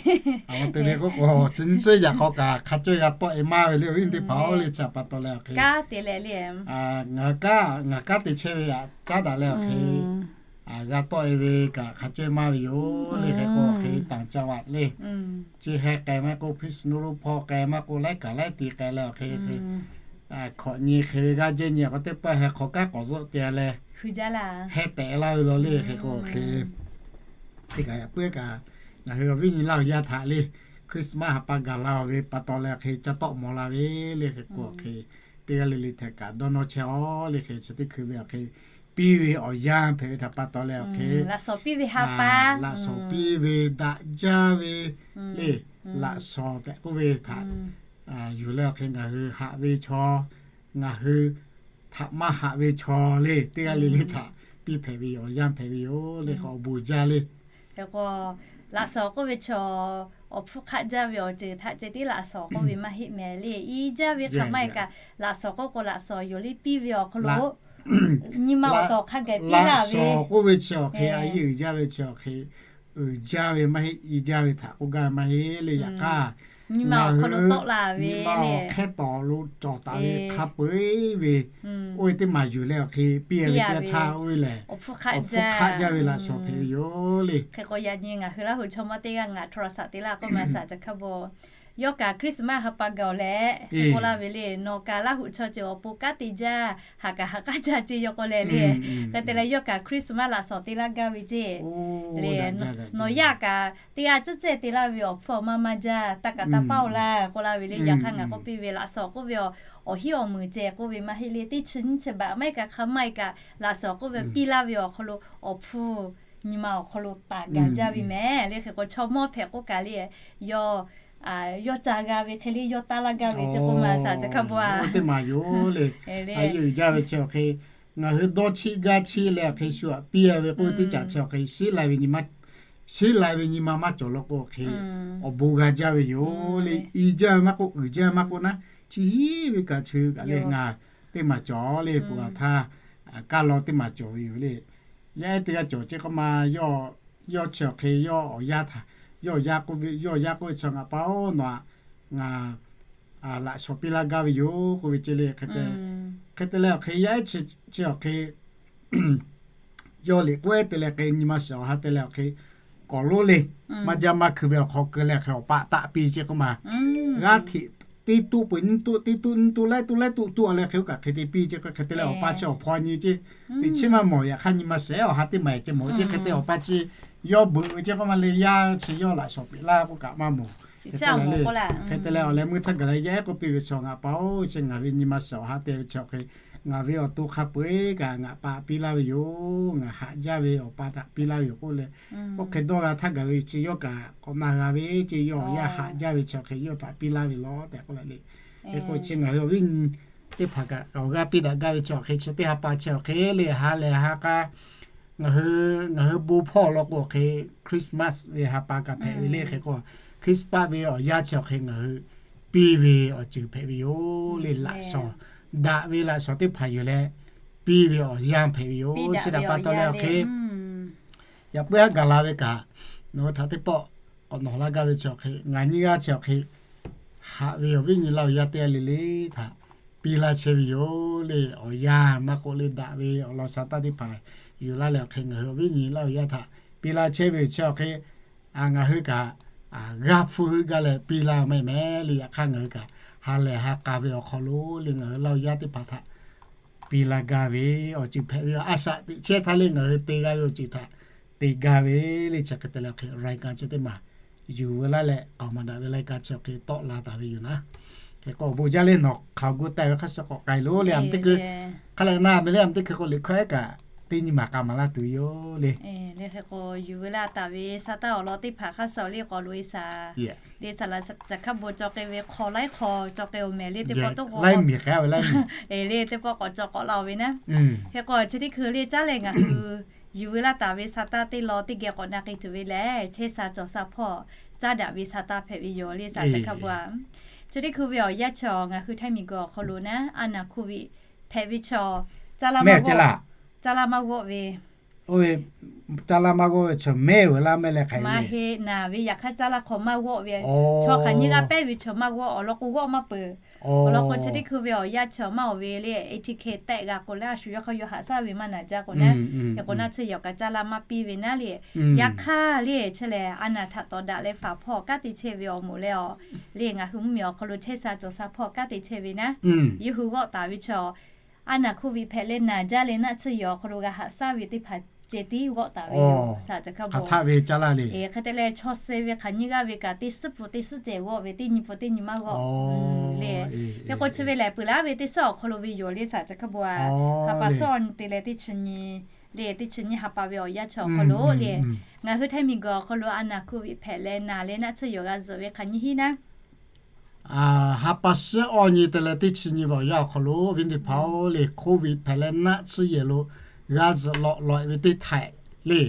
a te le k'oˆ k'o chi nyi tcuhˇ yaꞈ k'aw kaꞈ hk'a cawˇ g'a tawˆ-e maˇ ve leˇ awˬ viˉ teˇ hpaˍ-oˬ leˇ chi a pa taw leh hk'e, ngaˬ kanˉ te chehˇ ve aꞈ caˉ daꞈ leh awˬ hk'e, g'a tawˆ e ve kaꞈ hk'a cawehˇ maˇ ve yoˬ le. Hk'e k'o hk'e ต่างจังหวัด le, chi heh k'ai maˇ k'oˆ, พิษณุโลก hpawˇ k'ai maˇ k'oˆ, laiˉ kaꞈ laiˉ ti k'ai leh awˬ hk'e, hkawꞈ nyi hk'e ve g'aˇ jehˇ nyi k'o teˇ pawˆ heh hk'awꞈ kanˉ k'awꞈ zuhˆ te leh heh tehꞈ laˇ ve law le. Hk'e k'o hk'e, hk'e kaꞈ yaꞈ puiˉ kaꞈ ngaˬ hui awˬ viˉ nyi laˇ awˬ yaˇ htaꞈ le, Christmas ha pa gaˬ la-oˬ ve pa taw leh awˬ hk'e ca tawˆ mawˬ la ve le. Hk'e k'o hk'e, teˇ g'aˇ le le htaꞈ kaꞈ dawˇ nawˇ chehˇ-aˬ le. Hk'e chi teˇ hkui ve awˬ hk'e, piˇ ve awˬ yanˇ hpehꞈ ve htaꞈ pa taw leh awˬ hk'e, laꞈ shawˍ piˇ ve ha pa, laꞈ shawˍ piˇ ve daꞈ jaˇ ve le, laꞈ shawˍ tehꞈ k'oˆ ve htaꞈ yuˬ leh awˬ hk'e ngaˬ hui haꞈ ve chaw, ngaˬ hui htaꞈ maˇ haꞈ ve chaw le, teˇ g'aˇ le le htaꞈ piˇ hpehꞈ ve yoˬ. Awˬ yanˇ hpehꞈ ve yoˬ le. K'o awˬ bon jaˇ le. Hk'e k'o, laꞈ shawˍ k'oˆ ve chaw awˬ hpfuhˇ hk'aˆ jaˇ ve awˬ ceuˬ htaꞈ ceh tiˉ laꞈ shawˍ k'oˆ ve maˇ heˆ mehˍ le. Iˉ jaˇ ve hk'aˬ maˇ heˆ kaꞈ laꞈ shawˍ k'oˆ k'o laꞈ shawˍ yoˬ le, piˇ ve awˬ hk'aw lo nyi ma awˬ tawˍ hk'a gaˬ piˇ laˇ ve. Laꞈ shawˍ k'oˆ ve chi awˬ hk'e a yeˇ uiˍ jaˇ ve chi awˬ hk'e, uiˍ jaˇ ve maˇ heˆ, iˉ jaˇ ve htaꞈ k'oˆ gaˇ ve maˇ heˆ le. Yaꞈ hk'aˇ, nyi ma awˬ hk'aw lo tawˆ la ve le, hkehˉ tawˍ lo cawˬ taˍ ve hk'a peu-eˬ ve, oˇ ve teˇ maˬ yuˬ leh awˬ hk'e piˇ ve teˇ g'aˇ htaˇ oˇ ve lehˬ, awˬ hpfuhˇ hk'aˆ jaˇ ve laꞈ shawˍ hpehꞈ ve yoˬ le. Hk'e k'o yaꞈ nyi ngaˬ hui Laˇ huˍ chaw mawˇ teˇ g'aˇ ngaˬ โทรศัพท์ te laˇ k'oˆ ma saˍ ca hkaˇ bon, yawˇ kaꞈ Christmas ha pa gaˬ-oˬ leh k'oˆ laˇ ve le, nawˬ kaꞈ Laˇ huˍ chaw ceuˬ awˬ pon kanˉ te jaˇ, haꞈ kaꞈ haꞈ k'aˉ jaˇ ce yaw k'o leh le. Hk'e te leh yawˇ kaꞈ Christmas laꞈ shawˍ te laˇ gaˇ ve ce le. Nawˬ yaˇ kaꞈ teˇ g'aˇ cawˇ cehˇ te laˇ ve awˬ hpfuhˇ awˬ maˇ maˇ jaˇ, taˇ kaꞈ taˇ paˇ-oˬ laˇ k'oˆ laˇ ve le. Yaꞈ hk'aˇ ngaˬ k'oˆ piˇ ve laꞈ shawˍ k'oˆ ve awˬ hiˉ awˬ meunˍ ceh k'oˆ ve maˇ heˆ le. Teˇ chi nyiˇ chi baꞈ maˇ heˆ kaꞈ hk'a maˇ heˆ kaꞈ laꞈ shawˍ k'oˆ ve piˇ laˇ ve awˬ hk'aw lo awˬ hpfuhˇ nyi ma awˬ hk'aw lo taˍ gaˬ jaˇ ve mehˍ le. Hk'e k'o chaw mawˇ hpehꞈ k'oˆ kaꞈ le, yawˇ yawˇ ca g'a ve hk'e le yawˇ taˇ laˇ gaˇ ve ce k'oˆ ma saˍ ca hkaˇ bon a. Teˇ maˬ yoˬ le. A yeˇ uiˍ jaˇ ve chi awˬ hk'e, ngaˬ hui dawˇ chiˆ gaˇ chiˆ leh awˬ hk'e shu aꞈ piˇ a ve k'oˆ ve teˇ caꞈ chi awˬ hk'e, shiˉ lai ve nyi ma maˇ cawˬ law k'o awˬ hk'e, awˬ bon g'a jaˇ ve yoˬ le. I jaˇ ve maˇ k'oˆ, uiˍ jaˇ ve maˇ k'oˆ naˉ, chi hiˉ ve kaꞈ chi kaꞈ le ngaˬ teˇ maˬ cawˬ le. Peuˬ a htaˇ, kaˇ law teˇ maˬ cawˬ ve yoˬ le. Yaˇ ehˉ teˇ g'aˇ cawˬ ce k'oˆ ma, yawˇ chi awˬ hk'e yawˇ awˬ yaˇ htaꞈ, yawˇ awˬ yaˇ k'oˆ ve, yawˇ awˬ yaˇ k'oˆ ve chi ngaˬ pa-oˬ, nawˬ ngaˬ laꞈ shawˍ piˇ laˇ gaˇ ve yoˬ k'oˆ ve ce le. Hk'e te leh awˬ hk'e yaˇ ehˉ chi awˬ hk'e yawˇ liꞈ k'oˆ ehˉ te leh hk'e nyi ma shiˍ awˬ ha te leh awˬ hk'e k'awꞈ lonˉ le, maˇ jaˇ maˇ hkui ve awˬ hk'aw keu leh hk'e awˬ pa taꞈ piˇ ce k'oˆ ma, g'aˇ hteꞈ teˇ tuˆ peuˬ nyiˇ tuˆ, teˇ tuˆ nyiˇ tuˆ, laiˉ tuˆ laiˉ tuˆ tuˆ a leh hk'e oˇ kaꞈ hk'e te piˇ ce k'o hk'e te leh awˬ pa chi awˬ hpaw nyi ce. Teꞈ chiˉ maˇ mawˬ, yaꞈ hk'aˇ nyi ma shiˍ awˬ ha teˇ maˬ ehˍ ce mawˬ ce. Hk'e te awˬ pa chi yawˇ beuꞈ ve ce k'oˆ ma le, yaˇ chi yawˇ laꞈ shawˍ piˇ laˇ k'oˆ kaꞈ maˇ mawˬ. Hk'e te leh awˬ leh meuˇ htaˇ gaˬ leh yaˇ ehˉ k'oˆ piˇ ve chi ngaˬ pa-oˬ, chi ngaˬ ve nyi ma shiˍ awˬ ha te ve chi awˬ hk'e, ngaˬ ve awˬ to hk'a peu-eˬ kaꞈ ngaˬ pa piˇ laˇ ve yoˬ. Ngaˬ haꞈ jaˇ ve awˬ pa htaꞈ piˇ laˇ ve yoˬ k'oˆ leh, oˇ hk'e dawˇ g'a htaˇ gaˬ ve chi yawˇ kaꞈ k'awꞈ na g'a ve ce, yawˇ awˬ yaˇ haꞈ jaˇ ve chi awˬ hk'e yawˇ htaꞈ piˇ laˇ ve law tehꞈ k'oˆ leh le. Hk'e k'o chi ngaˬ hui awˬ viˉ nyi teˇ hpaˍ kaꞈ awˬ g'aˇ piˇ daꞈ gaˇ ve chi awˬ hk'e, chi teˇ ha pa chi awˬ hk'e le ha lehˬ ha k'a ngaˬ hui, ngaˬ hui bon hpawˇ law k'o awˬ hk'e Christmas ve ha pa kaꞈ hpehꞈ ve le. Hk'e k'o Christmas ve awˬ yanˇ chi awˬ hk'e ngaˬ hui piˇ ve awˬ ceuˬ hpehꞈ ve yoˬ le. Laꞈ shawˍ, daꞈ ve laꞈ shawˍ teˇ hpaˍ yoˬ leh piˇ ve awˬ yanˇ hpehꞈ ve yoˬ. Chi htaꞈ pa taw leh awˬ hk'e, yaꞈ puiˉ haˉ gaˬ la ve kaꞈ, nawˬ hui htaꞈ teˇ pawˆ k'awꞈ nawˬ laˇ gaˇ ve chi awˬ hk'e, ngaˬ nyiˇ g'aˇ chi awˬ hk'e haꞈ ve awˬ viˉ nyi laˇ awˬ yaˇ teˇ g'aˇ le le htaꞈ piˇ laˇ chehˇ ve yoˬ le. Awˬ yanˇ maˇ k'oˆ le, daꞈ ve awˬ lawn sha taˇ teˇ hpaˍ yuˬ laˇ leh awˬ hk'e ngaˬ hui awˬ viˉ nyi laˇ awˬ yaˇ htaꞈ piˇ laˇ chehˇ ve yoˬ. Chi awˬ hk'e ngaˬ hui kaꞈ g'aˇ hpfuhˇ heuˆ gaˇ leh piˇ laˇ maˇ heˆ mehˍ le. Yaꞈ hk'aˇ ngaˬ hui kaꞈ ha lehˬ ha k'a ve awˬ hk'aw lo le ngaˬ hui laˇ awˬ yaˇ teˇ hpaˍ htaꞈ piˇ laˇ gaˇ ve awˬ ceuˬ hpehꞈ ve yoˬ. A shaꞈ teꞈ chehˇ htaˇ le ngaˬ hui te g'a ve awˬ ceuˬ htaꞈ te gaˇ ve le. Chi hk'e te leh awˬ hk'e รายการ chi teˇ maˬ yuˬ ve laˇ leh k'aoˍ maˍ daꞈ ve รายการ chi awˬ hk'e tawˆ la taˍ ve yoˬ naˉ. Hk'e k'o awˬ bon jaˇ le, nawˬ hk'aoˍ gu taˍ ve hk'a shuˍ k'awꞈ k'ai lo le, a teˇ hkui hk'a lehˬ na ve le, a teˇ hkui k'o liꞈ hkawˇ ehˉ kaꞈ teˇ nyi maˬ k'a maˍ laˇ tuˬ yoˬ le. Hk'e k'o yuˬ ve laˇ taˍ ve sa taˇ awˬ lawn teˇ hpaˍ hk'a shuˍ le k'awꞈ loꞈ e shaˍ le, saˍ laꞈ caˬ hkaˇ bon cawˬ k'ai ve hk'aw laiˉ hk'aw cawˬ k'ai-oˬ mehˍ le, teˇ pawˆ toˆ k'o le teˇ pawˆ k'awꞈ cawˬ k'awꞈ la-oˬ ve naˉ. Hk'e k'o chi teˇ hkui le caˉ leh ngaˬ hui yuˬ ve laˇ taˍ ve sa taˇ teˇ lawn teˇ geh k'awꞈ na k'ai tuˬ ve lehˬ, chehˇ sha cawˬ sha hpawˇ caˉ daꞈ ve sa taˇ hpehꞈ ve yoˬ le, saˍ caˬ hkaˇ bon a. Chi teˇ hkui ve awˬ yanˇ chi ngaˬ hui ไทย miˬguiˬ awˬ hk'aw lo naˉ, a naˍ โควิด hpehꞈ ve chaw caˇ laˇ maˇ g'awˆ, caˇ laˇ maˇ g'awˆ ve Oˇ ve caˇ laˇ maˇ g'awˇ ve chaw mehˆ g'uiˬ laˇ mehˆ leh hk'aˬ hk'e le. Maˇ heˆ, naˬ ve yaꞈ hk'aˇ caˇ laˇ hk'aw maˇ g'awˆ ve, chaw hk'aˬ nyiˇ g'aˇ pehˇ ve chaw maˇ g'awˇ, awˬ lawn k'o g'awˆ maˇ peuˬ. Awˬ lawn k'o chi teˇ hkui ve awˬ yanˇ chi maˇ awˬ ve le, A T K tehꞈ g'a k'o leh a shu yawˇ hk'aˇ yawˇ haꞈ shaˉ ve maˇ naˬ jaˇ k'o naˉ, hk'e k'o naˆ tsuhˇ yawˬ kaꞈ caˇ laˇ maˇ piˇ ve naˉ le. Yaꞈ hk'aˇ le chi lehˬ a naˬ htaꞈ tawˍ daꞈ leh faˍ hpawˇ kanˉ te chehˇ ve awˬ moˍ leh awˬ le ngaˬ hui mvuhˇmiˬ awˬ hk'aw lo chehˇ sha cawˬ sha hpawˇ kanˉ te chehˇ ve naˉ, yawˇ hui g'awˆ taˍ ve chaw a naˬ hk'oˆ ve hpehꞈ leh naˬ jaˇ leh naˆ tsuhˇ yawˬ awˬ hk'aw lo g'a haꞈ shaˉ ve teˇ hpaˍ ceh tiˉ g'awˆ taˍ ve yoˬ. Hk'aˬ htaˆ ve caˇ laˇ le. Hk'e te leh chaw suh ve hk'aˬ nyiˇ g'aˇ ve kaꞈ teˇ suhˉ pun teˇ suhˉ ceh g'awˆ ve, teˇ nyi pun teˇ nyi maˇ g'awˆ le. Hk'e k'o chi ve lehˬ peuˬ laˇ ve teˇ suhˉ awˬ hk'aw lo ve yoˬ le, shaˍ chi hk'a bon a. Ha pa suhˉ awˬ nyi te leh teˇ chi nyi le, teˇ chi nyi ha pa ve awˬ yanˇ chi awˬ hk'aw lo le, ngaˬ hui htaiˇ miˬguiˬ awˬ hk'aw lo a naˬ hk'oˆ ve hpehꞈ leh naˬ leh naˆ tsuhˇ yawˬ g'a zuhꞈ ve hk'aˬ nyiˇ hinˉ naˉ, ha pa suhˉ awˬ nyi te leh teˇ chi nyi ve awˬ yanˇ awˬ hk'aw lo viˉ teˇ hpaˍ-oˬ le, hk'oˆ ve hpehꞈ leh naˆ tsuhˇ yehˬ lo g'a zuhꞈ lawꞈ lawꞈ ve teˇ htaiꞈ le,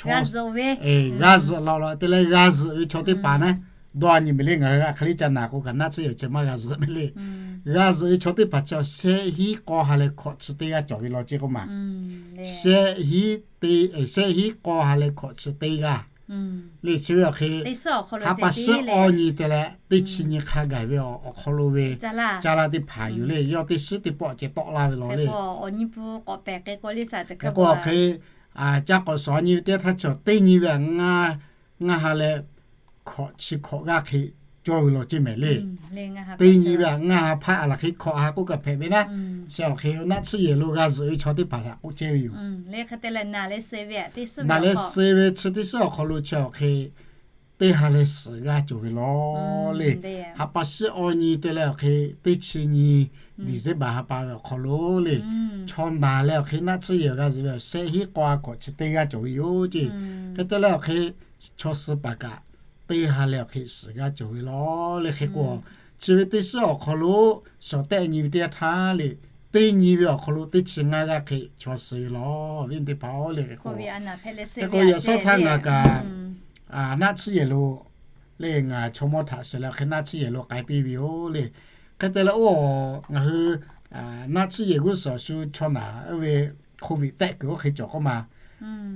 g'a zuhꞈ lawꞈ lawꞈ te leh g'a zuhꞈ ve chaw teˇ hpaˍ naˉ, dawˇ a nyi mehˍ le, ngaˬ hui hk'aˬ hk'e le ca naˬ k'o kaꞈ naˆ tsuhˇ yehˬ ceh maˇ g'a zuhꞈ mehˍ le. G'a zuhꞈ ve chaw teˇ hpaˍ chi shehˆ hinˉ k'aw ha leh hkawꞈ chi teˇ g'aˇ cawˬ ve law ceˇ k'oˆ ma. Shehˆ hinˉ te, shehˆ hinˉ k'aw ha leh hkawꞈ chi teˇ g'aˇ le. Chi ve awˬ hk'e ha pa suhˉ awˬ nyi te leh teˇ chi nyi hk'a gaˬ ve awˬ hk'aw lo ve caˇ laˇ teˇ hpaˍ yoˬ le. Yawˇ teˇ suhˉ teˇ pawˆ ceh tawˆ laˇ ve law le. K'o awˬ hk'e ca k'awꞈ shawˍ nyi ve teˇ htaˇ chaw teˇ nyi ve ngaˇ ha leh hkawꞈ chi hkawꞈ g'aˇ hk'e cawˇ ve law ceˇ mehˍ le. Teˇ nyi ve ngaˇ ha hpaˆ a laˬ hk'e hkawꞈ ha k'oˆ kaꞈ hpehꞈ ve naˉ, chi awˬ hk'e naˆ tsuhˇ yehˬ lo g'a zuhꞈ ve chaw teˇ hpaˍ htaꞈ k'oˆ chehˇ ve yoˬ. Naˬ leh suh ve chi teˇ suhˉ awˬ hk'aw lo chi awˬ hk'e teˇ ha leh suhˍ g'aˇ cawˬ ve law le. Ha pa suhˉ awˬ nyi te leh awˬ hk'e teˇ chi nyi December ha pa ve awˬ hk'aw lo le, chaw naˬ leh awˬ hk'e naˆ tsuhˇ yehˬ g'a zuhꞈ ve awˬ shehˆ hinˉ k'aw ha hkawꞈ chi teˇ g'aˇ cawˬ ve yoˬ ceˇ. Hk'e te leh awˬ hk'e chaw suh paˍ kaꞈ teˇ ha leh awˬ hk'e suhˍ g'aˇ cawˬ ve law le. Hk'e k'o chi ve teˇ suhˉ awˬ hk'aw lo shawˍ tehˆ nyi ve teˇ htaˇ le, teˇ nyi ve awˬ hk'aw lo teˇ chi ngaˇ g'aˇ hk'e chaw suh ve law viˉ teˇ hpaˍ-oˬ le. Hk'e k'o yaꞈ shawˉ htaˇ ngaˬ kaꞈ naˆ tsuhˇ yehˬ lo le ngaˬ chaw mawˇ htaꞈ shiˍ leh awˬ hk'e naˆ tsuhˇ yehˬ lo k'ai piˇ ve yoˬ le. Hk'e te leh oˇ ngaˬ hui naˆ tsuhˇ yehˬ g'uˇ suhˍ awˬ shu chaw naˬ oˇ ve hk'oˆ viꞈ tehˆ kuiˬ oˇ hk'e cawˬ k'oˆ ma.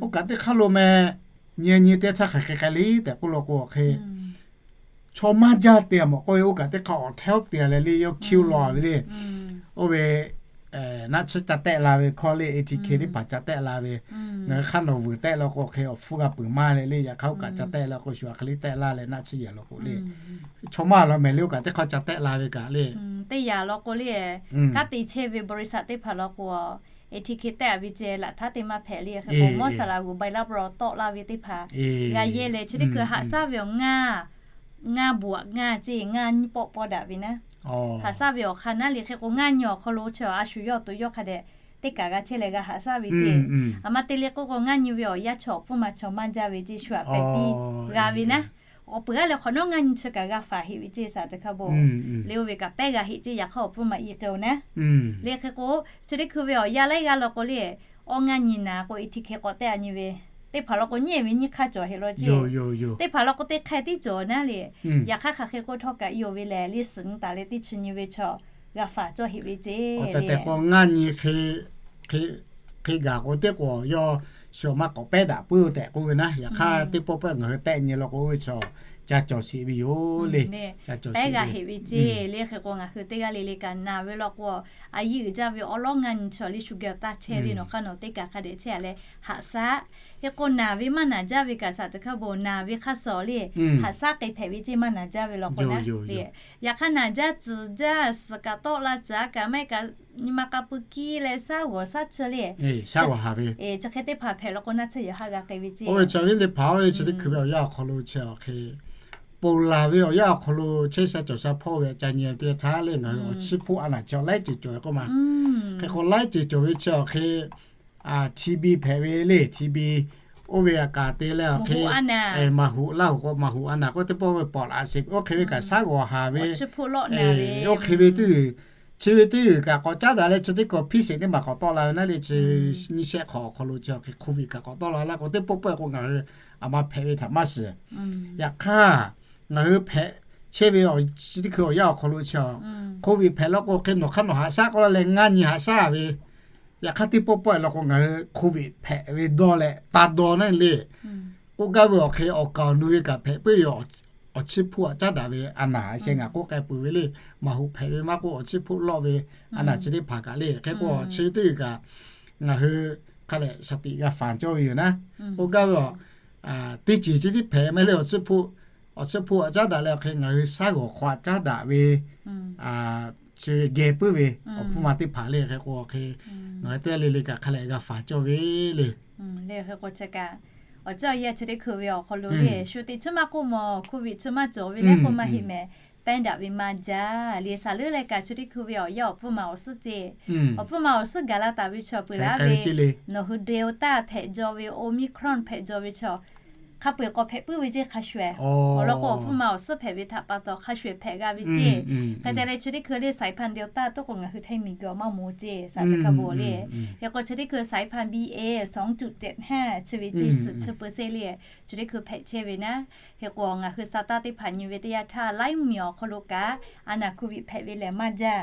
Oˇ kaꞈ teˇ hk'aˇ lo meh nyi nyi teˇ htaˇ hk'aˬ hk'e k'ai le tehꞈ k'oˆ law k'o hk'e chaw maˇ jaˇ te a mawˬ k'oˆ ve oˇ kaꞈ teˇ hk'aˇ awˬ hteˇ oˇ te a leh le yawˇ hkiˇ law ve le. Oˇ ve naˆ tsuhˇ ca tehˆ la ve hkawˇ le, A T K teˇ hpaˍ ca tehˆ la ve, ngaˬ hui hk'aˇ nawˬ vuiˬ tehˆ law k'o hk'e awˬ hpfuhˇ g'a peuˬ maˇ leh le, yaꞈ hk'aˇ oˇ kaꞈ ca tehˆ la k'o shu a hk'e le tehˆ laˇ leh naˆ tsuhˇ yehˬ law k'o le, chaw maˇ law mehˍ le oˇ kaꞈ teˇ hk'aˇ ca tehˆ la ve kaꞈ le. Teˇ yanˇ law k'o le, kanˉ te chehˇ ve บริษัท teˇ hpaˍ law k'o A T K tehˆ a ve ceh laꞈ htaˇ te maˇ hpehꞈ le. Hk'e k'o mawˇ saˍ laꞈ g'uˬ ใบรับรอง tawˆ laˇ ve teˇ hpaˍ g'a yehˇ leh chi teˇ hkui haꞈ shaˉ ve awˬ ngaˇ, ngaˇ bon aꞈ ngaˇ ceˇ ngaˇ nyiˇ pawˆ pawˆ daꞈ ve naˉ, haꞈ shaˉ ve awˬ hk'aˇ naˉ le. Hk'e k'o ngaˇ nyi awˬ hk'aw lo chi a shu yawˇ awˬ to yawˇ hk'a dehꞈ teˇ kaˬ g'a chehˇ leh g'a haꞈ shaˉ ve ceˇ. A ma te le k'oˆ k'o ngaˇ nyi ve awˬ yanˇ chaw awˬ pfuhˇ ma chaw maˇ jaˇ ve ceˇ shu aꞈ pehˬ piˇ g'a ve naˉ. Awˬ peuˬ g'aˇ leh hk'awꞈ nawˉ ngaˇ nyi chi kaꞈ g'a faˍ heꞈ ve ceˇ shaˍ chi hk'a bon le. Oˇ ve kaꞈ pehˉ g'a heꞈ ceˇ yaꞈ hk'aˇ awˬ pfuhˇ ma i k'e-o naˉ. Le hk'e k'o chi teˇ hkui ve awˬ yanˇ laiˉ g'aˇ law k'o le, awˇ ngaˇ nyi naˍ k'o A T K k'awꞈ tehˆ a nyi ve, teˇ hpaˍ law k'o nyiˇ ve nyiˇ hk'aˇ cawˬ heꞈ law ceˇ. Teˇ hpaˍ law k'o teˇ hk'e tiˉ cawˬ naˉ le. Yaꞈ hk'aˇ hk'aˬ hk'e k'oˆ htawˇ kaꞈ i-o ve lehˬ le suhˍ nyi taˍ leh teˇ chi nyi ve chaw g'a faˍ cawˇ heꞈ ve ceˇ. Awˬ tehˬ tehˬ k'o ngaˇ nyi hk'e gaˬ k'o teˇ k'o yawˇ shu maˇ k'awꞈ pehˉ daꞈ puiˉ tehꞈ k'oˆ ve naˉ. Yaꞈ hk'aˇ teˇ pawˆ pawˆ ngaˬ hui tehˆ nyi law k'o oˇ ve chaw ca cawˬ sheˍ ve yoˬ le. Pehˉ g'a heꞈ ve ceˇ le. Hk'e k'o ngaˬ hui teˇ g'aˇ le le kaꞈ naˍ ve law k'o a yiˇ uiˍ jaˇ ve awˉ lawˉ ngaˇ nyi chaw le shu geh awˬ taˇ chehˇ le nawˬ hk'aˇ nawˬ teˇ kaˬ hk'a dehꞈ chehˇ a leh haꞈ shaˉ. Hk'e k'o naˍ ve maˇ naˍ jaˇ ve kaꞈ shaˍ chi hk'a bon naˍ ve hk'aˇ suh le haꞈ shaˉ k'e hpehꞈ ve ceˇ maˇ naˍ jaˇ ve law k'o naˉ. Yaꞈ hk'aˇ naˍ jaˇ tcuh jaˇ suhˍ kaꞈ tawˆ la tcuh kaꞈ maˇ heˆ kaꞈ nyi ma k'a pui kiˇ leh shaˉ g'awˬ shaˉ chi le, chi hk'e teˇ hpaˍ hpehꞈ law k'o naˉ tsuhˇ yehˬ haˉ g'a k'ai ve ceˇ. Oˇ ve chaw viˉ teˇ hpaˍ oˇ ve chi teˇ hkui ve awˬ yanˇ awˬ hk'aw lo chi awˬ hk'e ponˬ laˬ ve awˬ yanˇ awˬ hk'aw lo chehˇ sha cawˬ sha hpawˇ ve ca nyi teˇ htaˇ le ngaˬ hui awˬ chiˇ hpoˆ a naˬ chi laiˉ ceuˬ cawˬ ve k'oˆ ma. Hk'e k'o laiˉ ceuˬ cawˬ ve chi awˬ hk'e T B hpehꞈ ve le, T B oˇ ve a kaˍ te leh awˬ hk'e maˍ hoꞈ laˇ hoꞈ k'o maˍ hoꞈ a naˬ k'oˆ teˇ pawˆ ve pawꞈ laꞈ sheˍ oˇ hk'e ve kaꞈ shaˉ g'awˬ haˍ ve, oˇ hk'e ve teˇ, chi ve teˇ g'uiˬ kaꞈ k'awꞈ caˉ daꞈ leh chi teˇ k'awꞈ hpiˇ sheˍ teˇ maˬ k'awꞈ tawˆ la ve naˉ le chi nyiˇ shehˆ hk'awꞈ awˬ hk'aw lo chi awˬ hk'e โควิด kaꞈ k'awꞈ tawˆ la laˇ k'o teˇ pawˆ pawˆ k'o ngaˬ hui a ma hpehꞈ ve htaꞈ maˇ shiˍ. Yaꞈ hk'aˇ ngaˬ hui hpehꞈ chehˇ ve chi teˇ hkui awˬ yanˇ awˬ hk'aw lo chi a โควิด hpehꞈ law k'o hk'e nawˬ hk'aˇ nawˬ haꞈ shaˉ k'oˆ laˇ leh ngaˇ nyi haꞈ shaˉ ve Yaꞈ hk'aˇ teˇ pawˆ pawˆ-e law k'o ngaˬ hui โควิด hpehꞈ ve dawˇ leh taˇ dawˇ naˉ le. K'oˆ gaˇ ve awˬ hk'e awˬ kaˍ awˬ nu ve kaꞈ hpehꞈ puiˉ ve yoˬ. Awˬ chiˇ hpoˆ aꞈ caˉ daꞈ ve a naˍ sheh ngaˬ k'oˆ k'ai peuˬ ve le. Maˬ hoꞈ hpehꞈ ve maˇ k'oˆ, awˬ chiˇ hpoˆ lawˆ ve a naˍ chi teˇ hpaˍ kaꞈ le. Hk'e k'o chi ve teˇ g'uiˬ kaꞈ ngaˬ hui hk'a leh shaˍ tiꞈ g'a fanˬ cawˇ ve yoˬ naˉ. K'oˆ gaˇ ve awˬ teˇ ceuˬ chi tiˉ hpehꞈ maˇ le. Awˬ chiˇ hpoˆ aꞈ caˉ daꞈ leh awˬ hk'e ngaˬ hui shaˉ g'awˬ hk'aw aꞈ caˉ daꞈ ve chi geh puiˉ ve awˬ hpfuhˇ ma teˇ hpaˍ le. Hk'e k'o awˬ hk'e ngaˬ hui teˇ le le kaꞈ hk'a leh g'a fanˬ cawˇ ve le. Hk'e k'o chi kaꞈ awˬ ceuˬ awˬ yanˇ chi teˇ hkui ve awˬ hk'aw lo le, shu teˇ chi maˇ k'oˆ mawˬ, โควิด chi maˇ cawˬ ve le k'oˆ maˇ heˆ mehˍ. Pehˇ daꞈ ve maˇ jaˇ le. Saˍ leuˉ leh kaꞈ chi teˇ hkui ve awˬ yanˇ awˬ hpfuhˇ ma awˬ suhˉ ceˇ, awˬ hpfuhˇ ma awˬ suhˉ gaˬ la taˍ ve chaw peuˬ laˇ ve, nawˬ hui Delta hpehꞈ jaw ve, Omicron hpehꞈ jaw ve chaw hk'a peu-eˬ k'awꞈ hpehꞈ puiˉ ve ceˇ hk'a shuˍ-ehˍ. Awˬ lawn k'o awˬ hpfuhˇ ma awˬ suhˉ hpehꞈ ve htaꞈ pa taw hk'a shuˍ-ehˍ hpehꞈ g'a ve ceˇ. Hk'e te leh chi teˇ hkui le สายพันธุ์ Delta tuˉ k'o ngaˬ hui htaiˇ miˬguiˬ awˬ maˇ moˍ ceˇ, saˍ caˬ hkaˇ bon le. Hk'e k'o chi teˇ hkui สายพันธุ์ B A สองจุดเจ็ดห้า chi ve ceˇ suhˍ chi เปอร์เซ็นต์ le, chi teˇ hkui hpehꞈ chehˇ ve naˉ. Hk'e k'o ngaˬ hui sa taˇ teˇ hpaˍ nyi ve teˇ yanˇ htaˇ Laiˉ miˬ awˬ hk'aw lo kaꞈ a naˍ โควิด hpehꞈ ve lehˬ maˇ jaˇ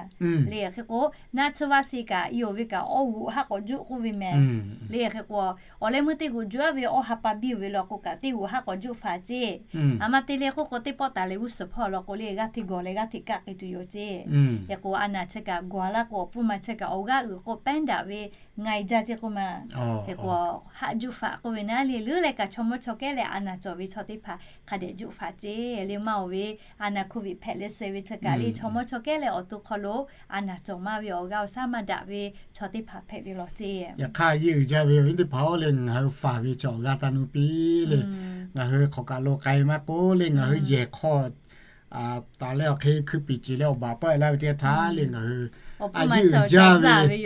le. Hk'e k'o naˆ tsuhˇ vaˇ si kaꞈ yonˍ ve kaꞈ awˇ g'uꞈ haˆ k'awꞈ juˆ k'oˆ ve mehˍ le. Hk'e k'o awˬ leh meuˇ teˇ g'uꞈ juˆ-a ve awˇ ha pa biˇ ve law k'o kaꞈ teˇ g'uꞈ haˆ k'awꞈ juˆ faˍ ceˇ. A ma te le k'oˆ k'o teˇ pawˆ taˍ leh g'uˇ suhˍ hpawˇ law k'o le g'aˇ hteˇ gawˬ leh g'aˇ hteˇ kaˆ k'ai tuˬ yoˬ ceˇ. Hk'e k'o a naˍ chi kaꞈ gawˬ laˇ k'o awˬ pfuhˇ ma chi kaꞈ awˬ g'aˇ uiˍ k'o pehˇ daꞈ ve ไง jaˇ ceˇ k'oˆ ma. Hk'e k'o haˆ juˆ faˍ k'oˆ ve naˉ le. Leuˉ leh kaꞈ chaw mawˇ chaw kehˉ leh a naˍ cawˬ ve chaw teˇ hpaˍ hk'a dehꞈ juˆ faˍ ceˇ le. Maˇ oˬ ve a naˍ โควิด hpehꞈ leh suh ve chi kaꞈ le chaw mawˇ chaw kehˉ leh awˬ to hk'aw lo a naˍ cawˬ maˇ ve awˬ g'aˇ awˬ shaˉ maˇ daꞈ ve chaw teˇ hpaˍ hpehꞈ ve law ceˇ. Yaꞈ hk'aˇ a yeˇ uiˍ jaˇ ve awˬ viˉ teˇ hpaˍ-oˬ le, ngaˬ hui faˍ ve chaw awˬ g'aˇ taˇ nuˇ piˇ le. Ngaˬ hui hk'awꞈ kaꞈ lo k'ai maˇ k'oˆ le, ngaˬ hui yehˬ hk'aw taˍ leh awˬ hk'e hkui piˍ ciˍ leh awˬ baˬ pawehˇ laˇ ve teˇ htaˇ le ngaˬ hui a yeˇ uiˍ jaˇ ve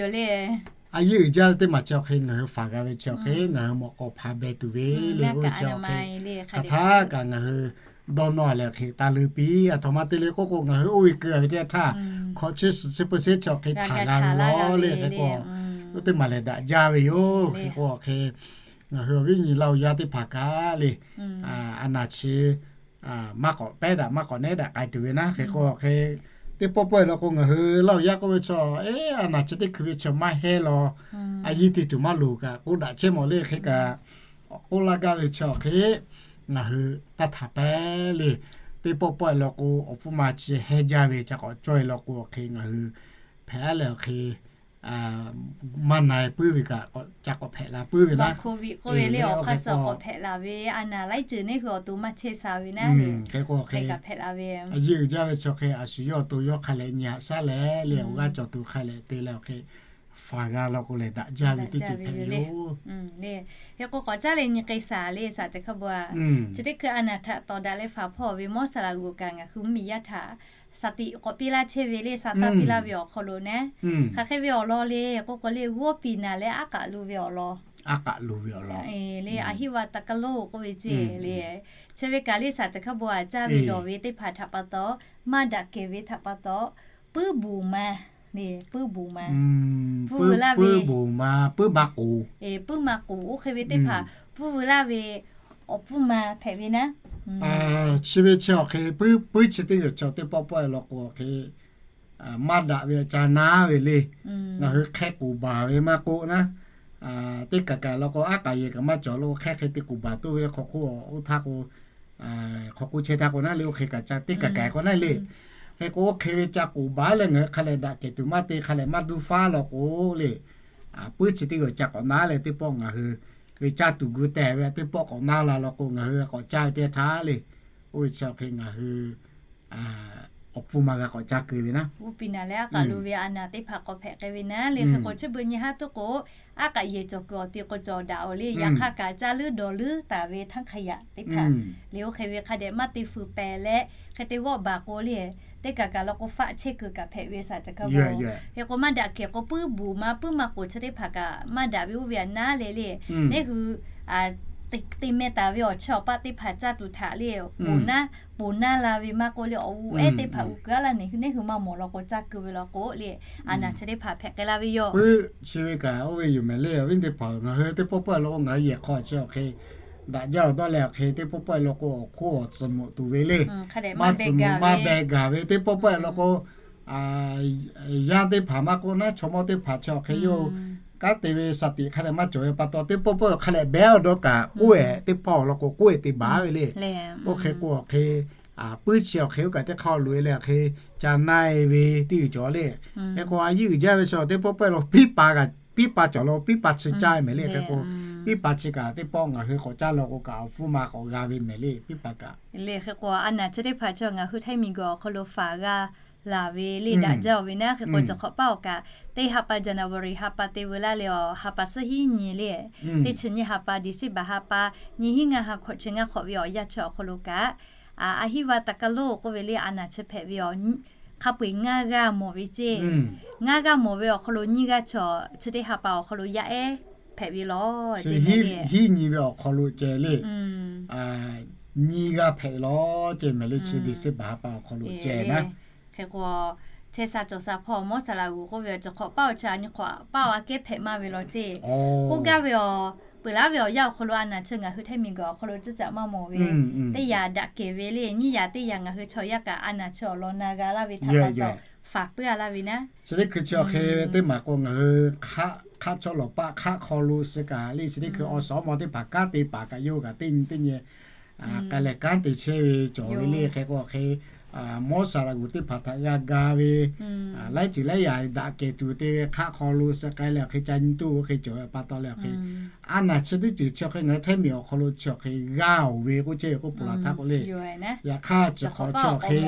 a yeˇ uiˍ jaˇ ve teˇ maˬ chi awˬ hk'e ngaˬ hui faˍ g'a ve chi awˬ hk'e ngaˬ hui mawꞈ k'aw hpaˍ beh tuˬ ve le. Oˇ ve chi awˬ hk'e hk'aˬ htaˇ kaꞈ ngaˬ hui dawˇ nawˇ leh awˬ hk'e taˇ leuˉ piˇ. A htoꞈ ma te le k'oˆ k'o ngaˬ hui oˇ ve keu-a ve teˇ htaˇ hk'awꞈ chi suhˍ chi เปอร์เซ็นต์ chi awˬ hk'e hkanˍ g'a ve law le. Hk'e k'o oˇ teˇ maˬ lehˬ daꞈ jaˇ ve yoˬ. Hk'e k'o awˬ hk'e ngaˬ hui awˬ viˉ nyi laˇ-oˬ yaˇ teˇ hpaˍ kaꞈ le a naˍ chi maˇ k'awꞈ pehˇ daꞈ maˇ k'awꞈ nehˉ daꞈ k'ai tuˬ ve naˉ. Hk'e k'o awˬ hk'e teˇ pawˆ pawehˇ law k'o ngaˬ hui laˇ-oˬ yaˇ k'oˆ ve chaw, eˉ, a naˍ chi teˇ hkui ve chi maˇ hehnˇ law, a yeˇ te tuˬ maˇ loˍ kaꞈ k'oˆ daꞈ chehˇ mawˬ le. Hk'e kaꞈ k'oˆ laˇ gaˇ ve chi awˬ hk'e ngaˬ hui taˇ htaˍ pehˇ le. Teˇ pawˆ pawehˇ law k'o awˬ pfuhˇ ma chi hehnˇ jaˇ ve ca k'awꞈ cawˇ-e law k'o awˬ hk'e ngaˬ hui hpehꞈ-a leh awˬ hk'e maˇ na-e puiˉ ve kaꞈ ca k'awꞈ hpehꞈ la puiˉ ve naˉ. Awˬ hk'e k'o le awˬ hk'aˇ suh k'awꞈ hpehꞈ la ve a naˍ laiˉ ceuˬ neˇ hui awˬ to maˇ chehˇ sha ve naˉ le. Hk'e k'o awˬ hk'e a yeˇ uiˍ jaˇ ve chi awˬ hk'e a shu yawˇ awˬ to yawˇ hk'a leh nyi haꞈ shaˉ leh le awˬ g'aˇ cawˬ tuˬ hk'a leh te leh awˬ hk'e faˍ g'a law k'o lehˬ daꞈ jaˇ ve teˇ ceuˬ hpehꞈ ve yoˬ. Hk'e k'o k'awꞈ caˉ leh nyi k'ai shaˍ le saˍ caˬ hk'a bon-a. Chi teˇ hkui a naˍ htaꞈ tawˍ daꞈ leh faˍ hpawˇ ve mawˇ saˍ laꞈ g'oˍ kaꞈ ngaˬ hui mvuhˇmiˬ yaˇ htaꞈ shaˍ tiꞈ k'awꞈ piˇ laˇ chehˇ ve le, sha taˇ piˇ laˇ ve awˬ hk'aw lo naˉ, hk'aˬ hk'e ve awˬ lawn le k'oˆ k'o le g'oˇ piˍ naˍ leh aˉ k'aꞈ lo ve awˬ lawn. Aˉ k'aꞈ lo ve awˬ lawn le, a hiˆ va ta ka lo k'oˆ ve ceˇ le. Chi ve kaꞈ le saˍ caˬ hk'a bon-a caˇ ve dawˬ ve teˇ hpaˍ htaꞈ pa taw, maˇ daꞈ kehˬ ve htaꞈ pa taw, puiˉ bon ma le, puiˉ bon ma, puiˉ veu laˇ ve, puiˉ bon ma, puiˉ ma k'oˍ, puiˉ ma k'oˍ oˇ hk'e ve teˇ hpaˍ puiˉ veu laˇ ve awˬ pfuhˇ ma hpehꞈ ve naˉ. Chi ve chi awˬ hk'e puiˉ puiˉ chi teˇ g'uiˬ chi teˇ pawˆ pawehˇ law k'o awˬ hk'e maˇ daꞈ ve ca naˉ ve le. Ngaˬ hui hk'e k'oˍ baˬ ve maˇ k'oˆ naˉ, teˇ kaˬ kaˬ law k'o aˉ k'aꞈ yehˬ kaꞈ maˇ cawˬ lo hk'e hk'e te k'oˍ baˬ toˇ ve le, hk'aw hk'oˆ oˇ htaˇ k'o, hk'aw hk'oˆ chehˇ htaˇ k'o naˉ le oˇ hk'e kaꞈ ca teˇ kaˬ kaˬ k'o naˉ le. Hk'e k'o oˇ hk'e ve ca k'oˍ baˬ leh ngaˬ hui hk'a leh daꞈ kehˬ tuˬ maˇ te hk'a leh maˇ duˇ faˉ law k'o le, puiˉ chi teˇ g'uiˬ ca k'awꞈ naˉ leh teˇ pawˆ ngaˬ hui ve caˇ tuˬ gu tehˬ ve teˇ pawˆ k'awꞈ naˉ la law k'o ngaˬ hui k'awꞈ caˇ ve teˇ htaˇ le, oˇ ve chi awˬ hk'e ngaˬ hui awˬ pfuhˇ ma g'a k'awꞈ caˇ keu ve naˉ. G'oˇ piˍ naˍ leh aˉ k'aꞈ lo ve a naˍ teˇ hpaˍ k'awꞈ hpehꞈ k'ai ve naˉ le. Hk'e k'o chi beuꞈ nyi haˉ tuˉ k'o, aˉ k'aꞈ yehˬ cawˬ kuiˬ awˬ ti k'o cawˬ daꞈ-oˬ le. Yaꞈ hk'aˇ kaꞈ caˇ leuˉ dawˬ leuˉ taˍ ve ทั้งขยะ teˇ hpaˍ le, oˇ hk'e ve hk'a dehꞈ maˇ te fuiˍ pehˍ leh hk'e te g'awˆ baˬ k'o le, teˇ kaˬ kaˬ law k'o faˆ chehˇ kuiˬ kaꞈ hpehꞈ ve saˍ caˬ hk'a bon. Hk'e k'o maˇ daꞈ kehˬ k'o puiˉ bon ma puiˉ ma k'oˍ chi teˇ hpaˍ kaꞈ maˇ daꞈ ve oˇ ve aꞈ naˉ le le. Neˇ hui te meh taˍ ve awˬ chi awˬ paˆ teˇ hpaˍ caˇ tuˬ htaꞈ le, ponˬ naˉ, ponˬ naˉ la ve maˇ k'oˆ le, awˬ g'uˇ ehˉ teˇ hpaˍ g'uˇ kuiˬ aˉ laˇ neˇ hui maˇ mawˬ law k'o caˇ keu ve law k'o le, a naˍ chi teˇ hpaˍ hpehꞈ k'ai la ve yoˬ. Puiˉ chi ve kaꞈ oˇ ve yoˬ mehˍ le, awˬ viˉ teˇ hpaˍ, ngaˬ hui teˇ pawˆ pawehˇ law k'o ngaˬ hui yehˬ hk'aw chi awˬ hk'e daꞈ jaˇ awˬ dawˇ leh awˬ hk'e teˇ pawˆ pawehˇ law k'o awˬ hk'oˆ awˬ tcuhˍ mawꞈ tuˬ ve le, maˇ tcuhˍ mawꞈ maˇ beh gaˬ ve teˇ pawˆ pawehˇ law k'o, yaˇ teˇ hpaˍ maˇ k'oˆ naˉ chaw mawˇ teˇ hpaˍ chi awˬ hk'e yawˇ kanˉ te ve shaˍ tiꞈ hk'a dehꞈ maˇ cawˬ ve pa taw, teˇ pawˆ pawˆ hk'a dehꞈ behˉ awˬ dawˇ kaꞈ k'oˆ-e teˇ hpawˇ awˬ lawn k'o k'oˆ-e te baˬ ve le. Oˇ hk'e k'o awˬ hk'e puiˉ chi awˬ hk'e oˇ kaꞈ teˇ hk'aˇ loꞈ-e leh awˬ hk'e ca na-e ve teˇ g'uiˬ cawˬ le. Hk'e k'o a yiˇ uiˍ jaˇ ve chi teˇ pawˆ pawˆ lo piˇ pa kaꞈ piˇ pa cawˬ lo piˇ pa chi caˇ-e mehˍ le. Hk'e k'o piˇ pa chi kaꞈ teˇ pawˆ ngaˬ hui k'awꞈ caˇ law k'o kaꞈ awˬ hpfuhˇ ma k'awꞈ g'a ve mehˍ le piˇ pa kaꞈ. Le hk'e k'o a naˬ chi teˇ hpaˍ chi ngaˬ hui Htaiˇ miˬguiˬ awˬ hk'aw lo faˍ g'a laˬ ve le daꞈ jaˇ-oˬ ve naˉ. Hk'e k'o chi hk'awꞈ paˇ awˬ kaꞈ teˇ ha pa January ha pa te veu laˇ le awˬ ha pa suhˉ hiˉ nyi le, teˇ chi nyi ha pa December ha pa nyi hiˉ ngaˇ ha hkawꞈ chi ngaˇ hk'awꞈ ve awˬ yanˇ chi awˬ hk'aw lo kaꞈ a hiˉ va taˍ kaˇ loˇ k'oˆ ve le a naˬ chi hpehꞈ ve awˬ hk'a peu-eˬ ngaˇ g'aˇ mawˬ ve ceˇ. Ngaˇ g'aˇ mawˬ ve awˬ hk'aw lo nyiˇ g'aˇ chi chi teˇ ha pa awˬ hk'aw lo yaˇ ehˉ hpehꞈ ve lawˬ. Hiˉ nyi ve awˬ hk'aw lo ceh le, nyiˇ g'aˇ hpehꞈ ve lawˬ ceh mehˍ le chi December ha pa awˬ hk'aw lo ceh naˉ. Hk'e k'o chehˇ sha cawˬ sha hpawˇ mawˇ saˍ laꞈ g'uˬ k'oˆ ve awˬ chi hk'awꞈ paˇ awˬ chi a nyi hk'awꞈ paˇ awˬ aꞈ kehˉ hpehꞈ maˇ ve lawˬ ceˇ. K'oˆ gaˇ ve awˬ peuˬ laˉ ve awˬ yanˇ awˬ hk'aw lo a naˬ chi ngaˬ hui Htaiˇ miˬguiˬ awˬ hk'aw lo ciˇ caꞈ maˇ mawˬ ve teˇ yanˇ daꞈ kehˬ ve le. Nyiˇ yanˇ teˇ yanˇ ngaˬ hui chaw yaˇ kaꞈ a naˬ chi awˬ lawn na g'a laˇ ve htaꞈ pa taw faˍ puiˉ a laˇ ve naˉ. Chi teˇ hkui chi awˬ hk'e teˇ maˬ k'o ngaˬ hui hk'aˆ chaw lawˬ paˆ hk'aˆ hk'aw lo suh kaꞈ le chi teˇ hkui awˬ suhˍ awˬ mawˇ teˇ hpaˍ kanˉ te paˍ kaꞈ yawˇ hui kaꞈ teˇ nyi teˇ nyi k'ai leh kanˉ te chehˇ ve cawˬ ve le. Hk'e k'o awˬ hk'e mawˇ saˍ laꞈ g'uˬ teˇ hpaˍ htaꞈ g'a ga ve laiˉ ceuˬ laiˉ yaꞈ daꞈ kehˬ tuˬ te ve hk'aˆ hk'aw lo suh k'ai leh awˬ hk'e ca nyi tuˬ oˇ hk'e cawˬ ve pa taw leh awˬ hk'e a naˬ chi teˇ ceuˬ chi awˬ hk'e ngaˬ hui Htaiˇ miˬ awˬ hk'aw lo chi awˬ hk'e g'aˇ-oˬ ve k'oˆ chehˇ ve k'oˆ puˬ laˬ htaˇ k'o le. Yaꞈ hk'aˇ chi hk'awꞈ chi awˬ hk'e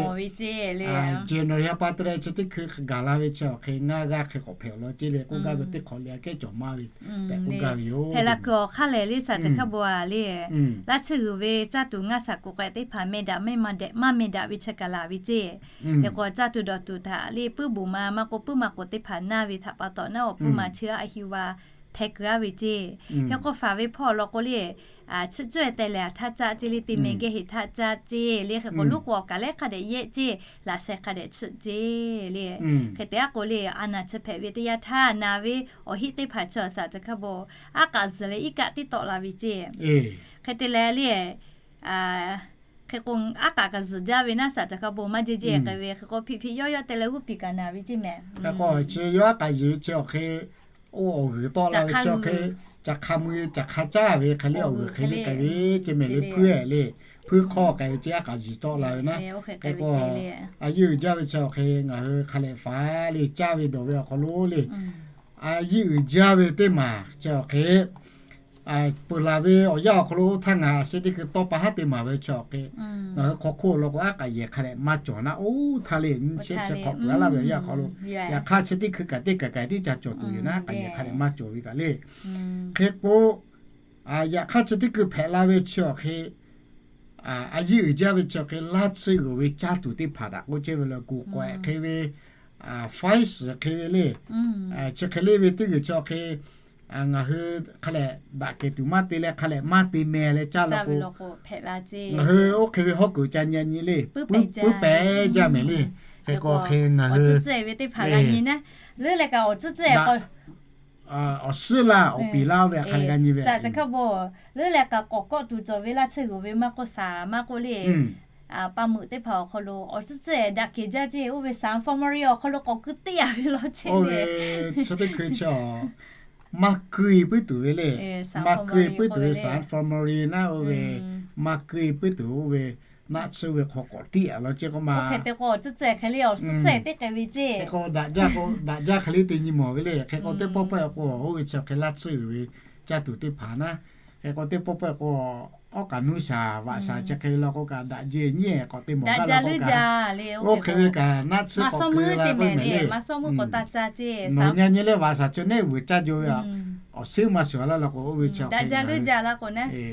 January ha pa te leh chi teˇ hkui gaˬ la ve chi awˬ hk'e ngaˇ g'aˇ hk'e k'awꞈ hpehꞈ awˬ lawn ceˇ le k'oˆ gaˇ ve teˇ hk'awꞈ le aꞈ kehˉ cawˬ maˇ ve tehꞈ k'oˆ gaˇ ve yoˬ. Hpehꞈ la kuiˬ awˬ hk'aˇ lehˬ le saˍ caˬ hkaˇ bon a le, laˇ tsuhˇ g'uiˬ ve caˇ tuˬ ngaˇ shaˍ k'oˍ k'ehꞈ teˇ hpaˍ meh daꞈ meh maˇ meh daꞈ ve chi kaꞈ laˬ ve ceˇ. Hk'e k'o caˇ tuˬ dawˬ tuˬ htaꞈ le puiˉ buˬ ma maˇ k'o puiˉ ma k'o teˇ hpaˍ naˇ ve htaꞈ pa taw naˉ awˬ pfuhˇ ma chi a hiˇ va hpehꞈ kuiˬ a ve ceˇ. Hk'e k'o faˍ ve hpawˇ awˬ lawn k'o le, chiˇ cuˇ-e teh lehˬ htaˇ caˇ ceˇ le, te meh geh heˍ htaˇ caˇ ceˇ le. Hk'e k'o loˉ k'o awˬ kaˍ lehˉ hk'a dehꞈ yehˆ ceˇ, laꞈ sheh hk'a dehꞈ chiˇ ceˇ le. Hk'e te aˉ k'o le a naˬ chi hpehꞈ ve teˇ yanˇ htaˇ naˬ ve awˬ hiˆ teˇ hpaˍ chi awˬ saˍ caˬ hkaˇ bon aˉ k'aꞈ zuhˬ leh iˉ kaˆ tiˉ tawˆ la ve ceˇ. Hk'e te leh le hk'e k'o aˉ k'aꞈ kaꞈ zuhˬ jaˇ ve naˉ saˍ caˬ hkaˇ bon maˇ jehˇ jehˇ k'ai ve. Hk'e k'o hpiꞈ hpiꞈ yawˇ yawˇ te leh g'uˇ piˍ kaꞈ naˬ ve ceˇ mehˍ. Hk'e k'o chi yawˇ aˉ k'aꞈ zuhˬ ve chi awˬ hk'e oˇ awˬ g'uiˬ tawˆ la ve chi awˬ hk'e, caˬ hk'a mui caˬ hk'a caˇ ve hk'e le awˬ g'uiˬ hk'e le k'ai ve ceˇ mehˍ le. Hpuiˇ-e le, hpuiˇ hk'awˇ k'ai ve ceˇ aˉ k'aꞈ zuhˬ tawˆ la ve naˉ. Hk'e k'o a yeˇ uiˍ jaˇ ve chi awˬ hk'e ngaˬ hui hk'a lehꞈ faˍ le caˇ ve dawˬ ve awˬ hk'aw lo le a yeˇ uiˍ jaˇ ve teˇ maˬ chi awˬ hk'e peuˬ laˬ ve awˬ yanˇ awˬ hk'aw lo oˇ htaˇ ngaˬ a sheh teˇ hkui tawˇ pa haˉ te maˍ ve chi awˬ hk'e ngaˬ hui hk'aw hk'oˆ law k'o aˉ k'aꞈ yehˬ hk'a dehꞈ maˇ cawˬ naˉ oˇ htaˇ le nyi shehˆ chi hk'awꞈ peuˬ a laˇ ve awˬ yanˇ awˬ hk'aw lo yaꞈ hk'aˇ chi teˇ hkui kaꞈ teˇ kaꞈ kaꞈ tiˉ ca cawˬ tuˬ yoˬ naˉ aˉ k'aꞈ yehˬ hk'a dehꞈ maˇ cawˬ ve kaꞈ le. Hk'e k'o yaꞈ hk'aˇ chi teˇ hkui hpehꞈ la ve chi awˬ hk'e a yeˇ uiˍ jaˇ ve chi awˬ hk'e laˇ tsuhˇ g'uiˬ ve caˇ tuˬ teˇ hpaˍ htaꞈ k'oˆ chehˇ ve le kuˬ k'awehꞈ hk'e ve, faiˉ suhˍ hk'e ve le, chi hk'e le ve teˇ g'uiˬ chi awˬ hk'e ngaˬ hui hk'a lehꞈ daꞈ kehˬ tuˬ maˇ te leh hk'a lehꞈ maˇ te meh leh caˇ law k'o ngaˬ hui oˇ hk'e ve hawˉ kuiˬ ca nyi nyi le puiˉ pehˍ jaˇ mehˍ le. Hk'e k'o hk'e ngaˬ hui ve teˇ hpaˍ g'a nyi naˉ leuˉ leh kaꞈ awˬ tcuhˉ tcuhˉ awˬ suhˉ laˇ awˬ piˍ laˇ oˇ ve hk'a lehꞈ g'a nyi ve saˍ caˬ hkaˇ bon leuˉ leh kaꞈ k'awꞈ kawˆ tuˬ cawˬ ve laˇ tsuhˇ g'uiˬ ve maˇ k'oˆ saˍ maˇ k'oˆ le. Pa meuꞈ teˇ hpaˍ awˬ hk'aw lo awˬ tcuhˉ tcuhˉ daꞈ kehˬ jaˇ ceˇ oˇ ve saˍ formalin awˬ hk'aw lo k'awꞈ keu teˇ yaꞈ ve law ceˇ. Oˇ ve chi teˇ hkui chi maˇ keu-e puiˉ tuˬ ve le. Maˇ keu-e puiˉ tuˬ ve saˍ formalin naˉ oˇ ve maˇ keu-e puiˉ tuˬ oˇ ve naˆ tsuhˇ ve hk'aw k'awꞈ tiˉ a law ceˇ k'oˆ ma. Hk'e te k'o awˬ tcuhˉ tcuhˉ hk'e le awˬ suhˉ suhˉ teˇ k'ai ve ceˇ. Hk'e k'o daꞈ jaˇ k'o daꞈ jaˇ hk'e le te nyi mawˬ ve le. Hk'e k'o teˇ pawˆ pawˆ k'o oˇ ve chi hk'e laˇ tsuhˇ g'uiˬ ve caˇ tuˬ teˇ hpaˍ naˉ. Hk'e k'o teˇ pawˆ pawˆ k'o awˉ k'aꞈ nuˇ shaˍ vaꞈ shaˍ chi hk'e ve law k'o kaꞈ daꞈ jeˇ nyiˉ k'awꞈ te mawˬ gaˇ la k'o kaꞈ oˇ hk'e ve kaꞈ naˆ tsuhˇ k'awꞈ keu la k'oˆ mehˍ le. Nawˬ nyi nyi leh vaꞈ shaˍ chi neˉ vuiˬ caˇ jaw ve a awˬ suhˉ maˇ shuˍ laˇ law k'o oˇ ve chi hk'e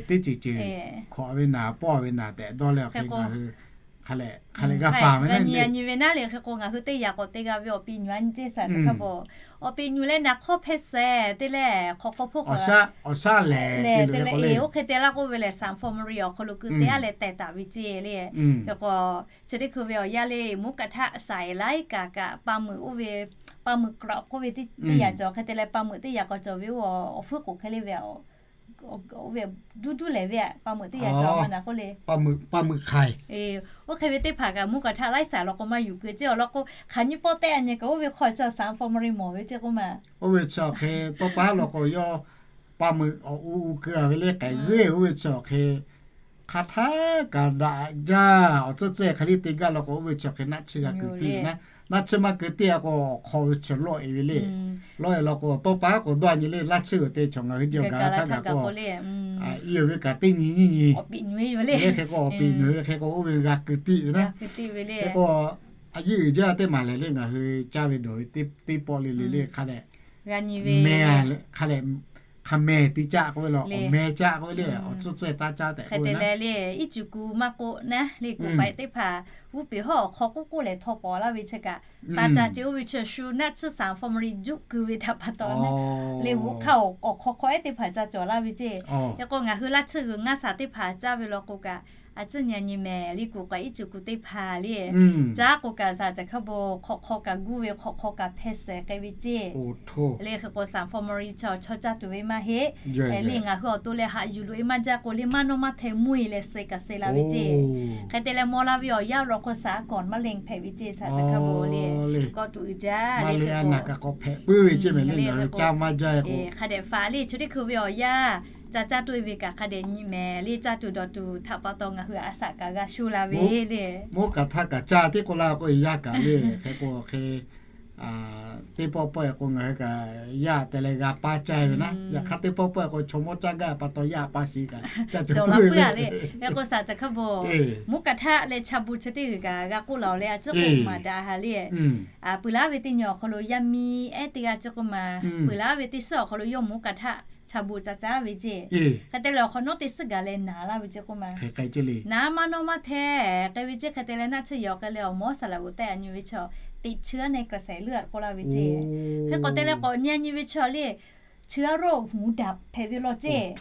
teˇ ceuˬ ceuˬ hkawꞈ ve naˍ pawˆ ve naˍ tehꞈ dawˇ leh awˬ hk'e ngaˬ hui hk'a lehꞈ g'a faˍ ve naˉ nyi nyi ve naˉ le. Hk'e k'o ngaˬ hui teˇ yaꞈ k'awꞈ te g'a ve awˬ pi nyuˬ a nyi ceˇ saˍ caˬ hkaˇ bon awˬ pi nyuˬ leh naˍ hk'awˇ hpehˇ shehˍ te leh hk'aw hk'aw hpoˇ k'awꞈ awˬ shaˉ lehˬ te leh oˇ hk'e te laˇ k'oˆ ve lehˬ saˍ formalin awˬ hk'aw lo keu te a leh teh taˍ ve ceˇ le. Hk'e k'o chi teˇ hkui ve awˬ yanˇ le moˉ kaꞈ htaˆ saiˍ laiˉ kaꞈ kaꞈ pa meuꞈ oˇ ve pa meuꞈ k'awꞈ k'oˆ ve teˇ yaꞈ cawˬ hk'e te leh pa meuꞈ teˇ yaꞈ k'awꞈ cawˬ ve oˇ awˬ fuˉ k'oˍ hk'e le ve a Oˇ ve duˇ duˇ lehˬ ve aꞈ, pa meuꞈ teˇ yanˇ cawˬ ma naˬ k'oˆ le. Pa meuꞈ hk'ai. Oˇ hk'e ve teˇ hpaˍ kaꞈ mvuhˇ kaꞈ htaˇ laiˉ saˍ law k'o maˇ yuˬ keu ceˇ awˬ lawn k'o, hk'aˬ nyiˇ pawˆ tehˆ a nyi kaꞈ oˇ ve hk'aw cawˬ San Formerie mawˬ ve ceˇ k'oˆ ma. Oˇ ve chi awˬ hk'e tawˇ pa law k'o yawˇ pa meuꞈ awˬ u u keu a ve le k'ai g'euˆ oˇ ve chi awˬ hk'e hk'aˬ htaˇ kaꞈ daꞈ jaˇ awˬ tcuhˉ tcuhˉ hk'e le te gaˇ law k'o, oˇ ve chi awˬ hk'e naˆ tsuhˇ g'a keu teˇ ve naˆ, naˆ tsuhˇ maˇ keu teˇ a k'o, awˬ hk'aw ve chi lawˆ e ve le. Lawˆ e law k'o, tawˇ pa k'o dawˇ a nyi le, laˇ tsuhˇ g'uiˬ te chaw ngaˬ hui jaw gaˬ ve htaˇ gaˬ k'o, i ve kaꞈ teˇ nyi nyiˇ nyi le hk'e k'o, awˬ piˍ nyi ve hk'e k'o, oˇ ve g'a keu tiˆ ve naˆ. Hk'e k'o, a yeˇ uiˍ jaˇ teˇ maˬ lehˬ le ngaˬ hui caˇ ve dawˬ ve teˇ pawˆ le le le hk'a dehꞈ meh, hk'a dehꞈ hk'a meh tiˉ caˇ k'oˆ ve la, awˬ meh caˇ k'oˆ ve le, awˬ tcuhˉ tcuhˉ taˇ caˇ tehꞈ k'oˆ ve le, iˉ cuˬ ku maˇ k'oˆ naˉ le, kuˬ k'ai teˇ hpaˍ g'uˇ peˬ hawˉ awˬ hk'aw k'oˆ k'oˆ lehˬ htawˇ paw laˇ ve chi kaꞈ, taˇ caˇ ceˇ. Oˇ ve chi shu naˆ tsuhˇ San Formerie juˆ keu ve htaꞈ pa taw naˉ le, g'uˇ hk'aˇ awˬ hk'aw hk'aw ehˉ teˇ hpaˍ ca cawˬ laˇ ve ceˇ. Hk'e k'o ngaˬ hui laˇ tsuhˇ g'uiˬ ngaˇ saˍ teˇ hpaˍ caˇ ve law k'o kaꞈ, a tcuhˉ nyi nyi mehˍ le, kuˬ k'ai iˉ cuˬ ku teˇ hpaˍ le caˇ k'o kaꞈ, saˍ caˬ hk'a bo hk'aw hk'aw kaꞈ guˇ ve, hk'aw hk'aw kaꞈ hpeh shehˍ k'ai ve ceˇ. Le hk'e k'o San Formerie chi awˬ chaw caˇ tuˬ ve maˇ heˆ. Le ngaˬ hui awˬ to leh haꞈ yuˬ loꞈ e maˇ jaˇ k'o le, maˇ nawˇ maˇ hteh mvuhˇ e leh suh kaꞈ suh la ve ceˇ. Hk'e te leh maw la ve awˬ yanˇ law k'o saˍ kawˬ maˇ lehˬ hpehꞈ ve ceˇ, saˍ caˬ hk'a bo le k'awꞈ tuˬ uiˍ jaˇ le. Hk'e k'o maˇ le hk'e k'o hk'a dehꞈ faˍ le, chi teˇ hkui ve awˬ yanˇ ca caˇ tuˬ e ve kaꞈ hk'a dehꞈ nyi mehˍ le, caˇ tuˬ dawˬ tuˬ htaꞈ pa taw ngaˬ hui a saˍ kaꞈ g'a sho la ve le. Mvuhˇ kaꞈ htaˇ kaꞈ caˇ teˇ k'o la k'o, yaˇ kaꞈ le hk'e k'o hk'e teˇ pawˆ pawˆ e k'o ngaˬ hui kaꞈ yaˇ te leh g'a paˇ caˇ ve naˉ. Yaꞈ hk'aˇ teˇ pawˆ pawˆ e k'o chaw mawˇ caˇ gaˇ pa taw yaˇ paˇ shiˍ kaꞈ caˇ cawˬ la puiˉ a le. Hk'e k'o saˍ caˬ hk'a bo mvuhˇ kaꞈ htaˇ leh cha bu chi teˇ g'uiˬ kaꞈ g'a k'oˆ laˬ le, a ciˉ k'o maˍ daꞈ ha le. Peuˬ laˇ ve teˇ nyi awˬ hk'aw lo yaˇ miˇ ehˉ teˇ g'aˇ ciˉ k'oˆ ma, peuˬ laˇ ve teˇ suhˉ awˬ hk'aw lo yawˇ mvuhˇ kaꞈ htaˇ cha bu ca caˇ ve ceˇ. Hk'e te leh awˬ hk'awꞈ nawˉ teˇ suhˉ gaˬ leh naˍ laˇ ve ceˇ k'oˆ ma. Naˍ maˇ nawˇ maˇ hteh k'ai ve ceˇ. Hk'e te leh naˆ tsuhˇ yawˬ k'ai leh awˬ mawˇ saˍ laꞈ g'oˍ tehˆ a nyi ve chaw teꞈ cheuˇ a neh kaꞈ sehˍ leuˆ a k'oˆ laˇ ve ceˇ. Hk'e k'awꞈ te leh k'awꞈ nyi a nyi ve chaw le, cheuˇ a roˆ hmuˍ daꞈ hpehꞈ ve law ceˇ.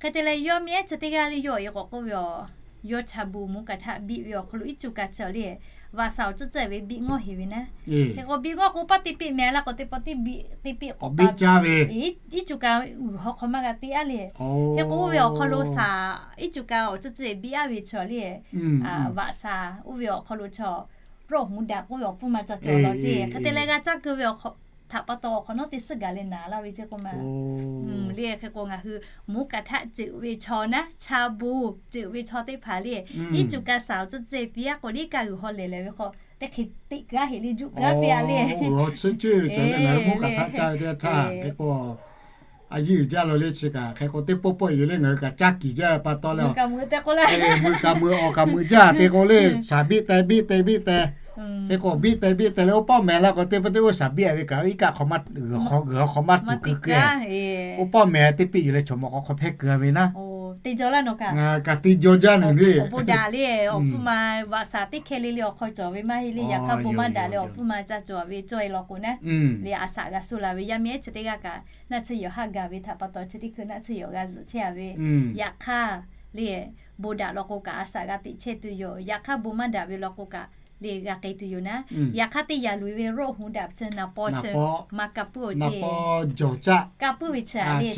Hk'e te leh yawˇ miˇ ehˉ chi teˇ g'aˇ le yawˇ e k'awꞈ k'oˆ ve aˬ, yawˇ cha bu mvuhˇ kaꞈ htaˇ biˆ ve awˬ hk'aw lo iˉ cuˬ kaꞈ chi le, vaꞈ saˍ awˬ tcuhˉ tcuhˉ ve biˆ ngawˇ heˍ ve naˉ. Hk'e k'o biˆ ngawˇ k'o paˇ teˇ piˆ mehˍ laˇ k'o teˇ paw teˇ biˆ teˇ piˆ k'awꞈ biˆ caˇ ve, iˉ cuˬ kaꞈ g'uiˬ haw hk'aw maˇ g'a teˇ aˉ le. Hk'e k'o oˇ ve awˬ hk'aw lo saˍ iˉ cuˬ kaꞈ awˬ tcuhˉ tcuhˉ biˆ aˉ ve chaw le, vaꞈ saˍ oˇ ve awˬ hk'aw lo chaw roˆ hmuˍ daꞈ k'oˆ ve awˬ pfuhˇ ma ca cawˬ law ceˇ. Hk'e te leh g'a caˇ keu ve awˬ hk'aw htaꞈ pa taw awˬ hk'awꞈ nawˉ teˇ suhˉ gaˬ leh naˍ laˇ ve ceˇ k'oˆ ma. Le hk'e k'o ngaˬ hui mvuhˇ kaꞈ htaˇ ceuˬ ve chaw naˉ, cha bu ceuˬ ve chaw teˇ hpaˍ le, iˉ cuˬ kaꞈ saˍ awˬ tcuhˉ tcuhˉ piˇ aˉ k'o le kaꞈ g'uiˬ haw lehˬ lehˬ ve hk'aw teˇ hk'e teꞈ kaˉ heˍ le juˆ kaˉ piˇ a le. G'uiˬ haw tcuhˉ ceuˬ ve chaw le ngaˬ hui mvuhˇ kaꞈ htaˇ caˇ ve teˇ g'aˇ htaˇ hk'e k'o a yeˇ uiˍ jaˇ lo le chi kaꞈ hk'e k'o teˇ pawˆ pawˆ yoˬ le ngaˬ hui kaꞈ caˇ kiˬ jaˇ ve pa taw le, meuꞈ kaꞈ meuꞈ awˬ kaꞈ meuꞈ jaˇ te k'o le, shaˍ biˆ teh biˆ teh biˆ teh, hk'e k'o biˆ teh biˆ teh leh oˇ pawˆ mehˍ la k'o teˇ pawˆ teˇ oˇ shaˍ biˆ a ve kaꞈ iˉ kaˆ hk'aw maˇ g'uiˬ haw hk'aw maˇ tuˬ keu keu, oˇ pawˆ mehˍ teˇ piˆ yoˬ leh chaw mawˬ k'awꞈ hk'aw hpehˇ keu a ve naˉ. Ngaˬ kaꞈ te jaw jaˇ naˬ le. Bon daꞈ le awˬ hpfuhˇ ma vaꞈ saˍ teˇ hkeh le le awˬ hk'aw cawˬ ve maˇ heˆ le. Yaꞈ hk'aˇ bon maˇ daꞈ leh awˬ hpfuhˇ ma ca cawˬ ve cawˇ e law k'o naˉ, le a saˍ g'a sho la ve yaˇ miˇ ehˉ chi teˇ g'aˇ kaꞈ naˆ tsuhˇ yawˬ haˆ gaˬ ve htaꞈ pa taw chi teˇ hkui naˆ tsuhˇ yawˬ g'a zuhꞈ chehˇ a ve. Yaꞈ hk'aˇ le bon daꞈ law k'o kaꞈ a saˍ g'a teꞈ chehˇ tuˬ yoˬ. Yaꞈ hk'aˇ bon maˇ daꞈ ve law k'o kaꞈ le g'a k'ai tuˬ yoˬ naˉ. Yaꞈ hk'aˇ teˇ yaꞈ loꞈ e ve roˆ hmuˍ daꞈ chi naˍ paw chi maˇ ka puiˉ awˬ ceˇ. Ka puiˉ ve chi a le